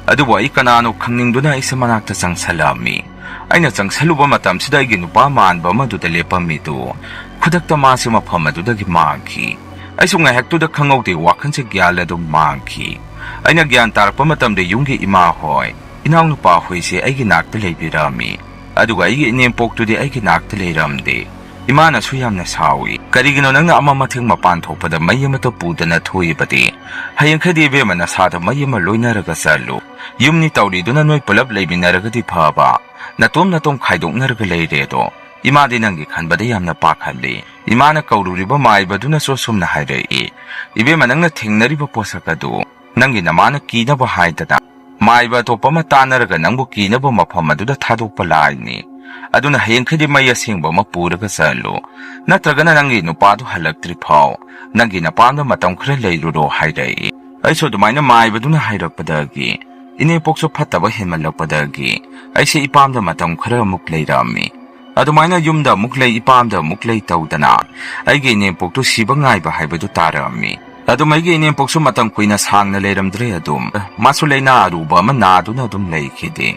ꯑꯗꯨꯕꯨ ꯑꯩ ꯀꯅꯥꯅꯣ ꯈꯪꯅꯤꯡꯗꯨꯅ ꯑꯩꯁꯦ ꯃꯅꯥꯛꯇ ꯆꯪꯁꯜꯂꯛꯑꯝꯃꯤ꯫ ꯑꯩꯅ ꯆꯪꯁꯜꯂꯨꯕ ꯃꯇꯝꯁꯤꯗ ꯑꯩꯒꯤ ꯅꯨꯄꯥ ꯃꯥꯟꯕ ꯑꯃꯗꯨꯗ ꯂꯦꯞꯄꯝꯃꯤꯗꯨ ꯈꯨꯗꯛꯇ ꯃꯥꯁꯦ ꯃꯐꯝ ꯑꯗꯨꯗꯒꯤ ꯃꯥꯡꯈꯤ꯫ ꯑꯩꯁꯨ ꯉꯥꯏꯍꯥꯛꯇꯨꯗ ꯈꯪꯍꯧꯗꯦ, ꯋꯥꯈꯜꯁꯦ ꯒ꯭ꯌꯥꯟ ꯑꯗꯨꯝ ꯃꯥꯡꯈꯤ꯫ ꯑꯩꯅ ꯒ꯭ꯌꯥꯟ ꯇꯥꯔꯛꯄ ꯃꯇꯝꯗ ꯌꯨꯝꯒꯤ ꯏꯃꯥ ꯍꯣꯏ, ꯏꯅꯥꯎꯅꯨꯄꯥ ꯍꯣꯏꯁꯦ ꯑꯩꯒꯤ ꯅꯥꯛꯇ ꯂꯩꯕꯤꯔꯝꯃꯤ꯫ ꯑꯗꯨꯒ ꯑꯩꯒꯤ ꯏꯅꯦꯝꯄꯣꯛꯇꯨꯗꯤ ꯑꯩꯒꯤ ꯅꯥꯛꯇ ꯂꯩꯔꯝꯗꯦ꯫ ꯏꯃꯥꯅꯁꯨ ꯌꯥꯝꯅ ꯁꯥꯎꯏ, "ꯀꯔꯤꯒꯤꯅꯣ ꯅꯪꯅ ꯑꯃ ꯃꯊꯦꯡ ꯃꯄꯥꯟ ꯊꯣꯛꯄꯗ ꯃꯩ ꯑꯃꯠꯇ ꯄꯨꯗꯅ ꯊꯣꯛꯏꯕꯗꯤ? ꯍꯌꯦꯡꯈꯩꯗꯤ ꯏꯕꯦꯝꯃ ꯅꯁꯥꯗ ꯃꯩ ꯑꯃ ꯂꯣꯏꯅꯔꯒ ꯆꯠꯂꯨ꯫ ꯌꯨꯝꯅꯤ ꯇꯧꯔꯤꯗꯨꯅ ꯅꯣꯏ ꯄꯨꯂꯞ ꯂꯩꯃꯤꯟꯅꯔꯒꯗꯤ ꯐꯕ, ꯅꯇꯣꯝ ꯅꯇꯣꯝ ꯈꯥꯏꯗꯣꯛꯅꯔꯒ ꯂꯩꯔꯦꯗꯣ꯫ ꯏꯃꯥꯗꯤ ꯅꯪꯒꯤ ꯈꯟꯕꯗ ꯌꯥꯝꯅ ꯄꯥꯈꯠꯂꯤ"꯫ ꯏꯃꯥꯅ ꯀꯧꯔꯨꯔꯤꯕ ꯃꯥꯏꯕꯗꯨꯅꯁꯨ ꯑꯁꯨꯝꯅ ꯍꯥꯏꯔꯛꯏ, "ꯏꯕꯦꯝꯃ, ꯅꯪꯅ ꯊꯦꯡꯅꯔꯤꯕ ꯄꯣꯠꯁꯛ ꯑꯗꯨ ꯅꯪꯒꯤ ꯅꯃꯥꯅ ꯀꯤꯅꯕ ꯍꯥꯏꯗꯅ ꯃꯥꯏꯕ ꯑꯇꯣꯞꯄ ꯑꯃ ꯇꯥꯟꯅꯔꯒ ꯅꯪꯕꯨ ꯀꯤꯅꯕ ꯃꯐꯝ ꯑꯗꯨꯗ ꯊꯥꯗꯣꯛꯄ ꯂꯥꯏꯅꯤ꯫ ꯑꯗꯨꯅ ꯍꯌꯦꯡꯈꯩꯗꯤ ꯃꯩ ꯑꯁꯦꯡꯕ ꯑꯃ ꯄꯨꯔꯒ ꯆꯠꯂꯨ, ꯅꯠꯇ꯭ꯔꯒꯅ ꯅꯪꯒꯤ ꯅꯨꯄꯥꯗꯨ ꯍꯜꯂꯛꯇ꯭ꯔꯤ ꯐꯥꯎ ꯅꯪꯒꯤ ꯅꯄꯥꯝꯗ ꯃꯇꯝ ꯈꯔ ꯂꯩꯔꯨꯔꯣ" ꯍꯥꯏꯔꯛꯏ꯫ ꯑꯩꯁꯨ ꯑꯗꯨꯃꯥꯏꯅ ꯃꯥꯏꯕꯗꯨꯅ ꯍꯥꯏꯔꯛꯄꯗꯒꯤ ꯏꯅꯦꯄꯣꯛꯁꯨ ꯐꯠꯇꯕ ꯍꯦꯟꯃꯜꯂꯛꯄꯗꯒꯤ ꯑꯩꯁꯦ ꯏꯄꯥꯝꯗ ꯃꯇꯝ ꯈꯔ ꯑꯃꯨꯛ ꯂꯩꯔꯝꯃꯤ꯫ ꯑꯗꯨꯃꯥꯏꯅ ꯌꯨꯝꯗ ꯑꯃꯨꯛ ꯂꯩ, ꯏꯄꯥꯝꯗ ꯑꯃꯨꯛ ꯂꯩ ꯇꯧꯗꯅ ꯑꯩꯒꯤ ꯏꯅꯦꯝꯄꯣꯛꯇꯨ ꯁꯤꯕ ꯉꯥꯏꯕ ꯍꯥꯏꯕꯗꯨ ꯇꯥꯔꯛꯑꯝꯃꯤ꯫ ꯑꯗꯨꯝ ꯑꯩꯒꯤ ꯏꯅꯦꯝꯄꯣꯛꯁꯨ ꯃꯇꯝ ꯀꯨꯏꯅ ꯁꯥꯡꯅ ꯂꯩꯔꯝꯗ꯭ꯔꯦ꯫ ꯑꯗꯨꯝ ꯃꯥꯁꯨ ꯂꯥꯏꯅꯥ ꯑꯔꯨꯕ ꯑꯃ ꯅꯥꯗꯨꯅ ꯑꯗꯨꯝ ꯂꯩꯈꯤꯗꯦ꯫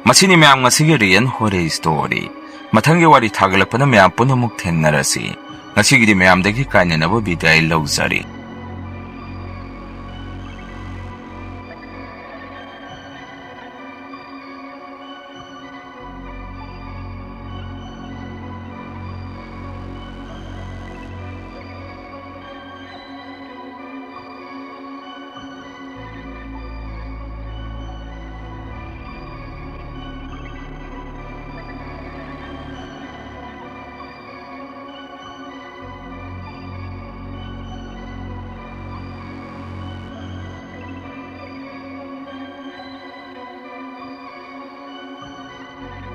ꯃꯁꯤꯅꯤ ꯃꯌꯥꯝ ꯉꯁꯤꯒꯤ Real Horror Story꯫ ꯃꯊꯪꯒꯤ ꯋꯥꯔꯤ ꯊꯥꯒꯠꯂꯛꯄꯗ ꯃꯌꯥꯝ ꯄꯨꯟꯅ ꯑꯃꯨꯛ ꯊꯦꯡꯅꯔꯁꯤ꯫ ꯉꯁꯤꯒꯤꯗꯤ ꯃꯌꯥꯝꯗꯒꯤ ꯀꯥꯏꯅꯅꯕ ꯕꯤꯗꯥꯏ ꯂꯧꯖꯔꯤ꯫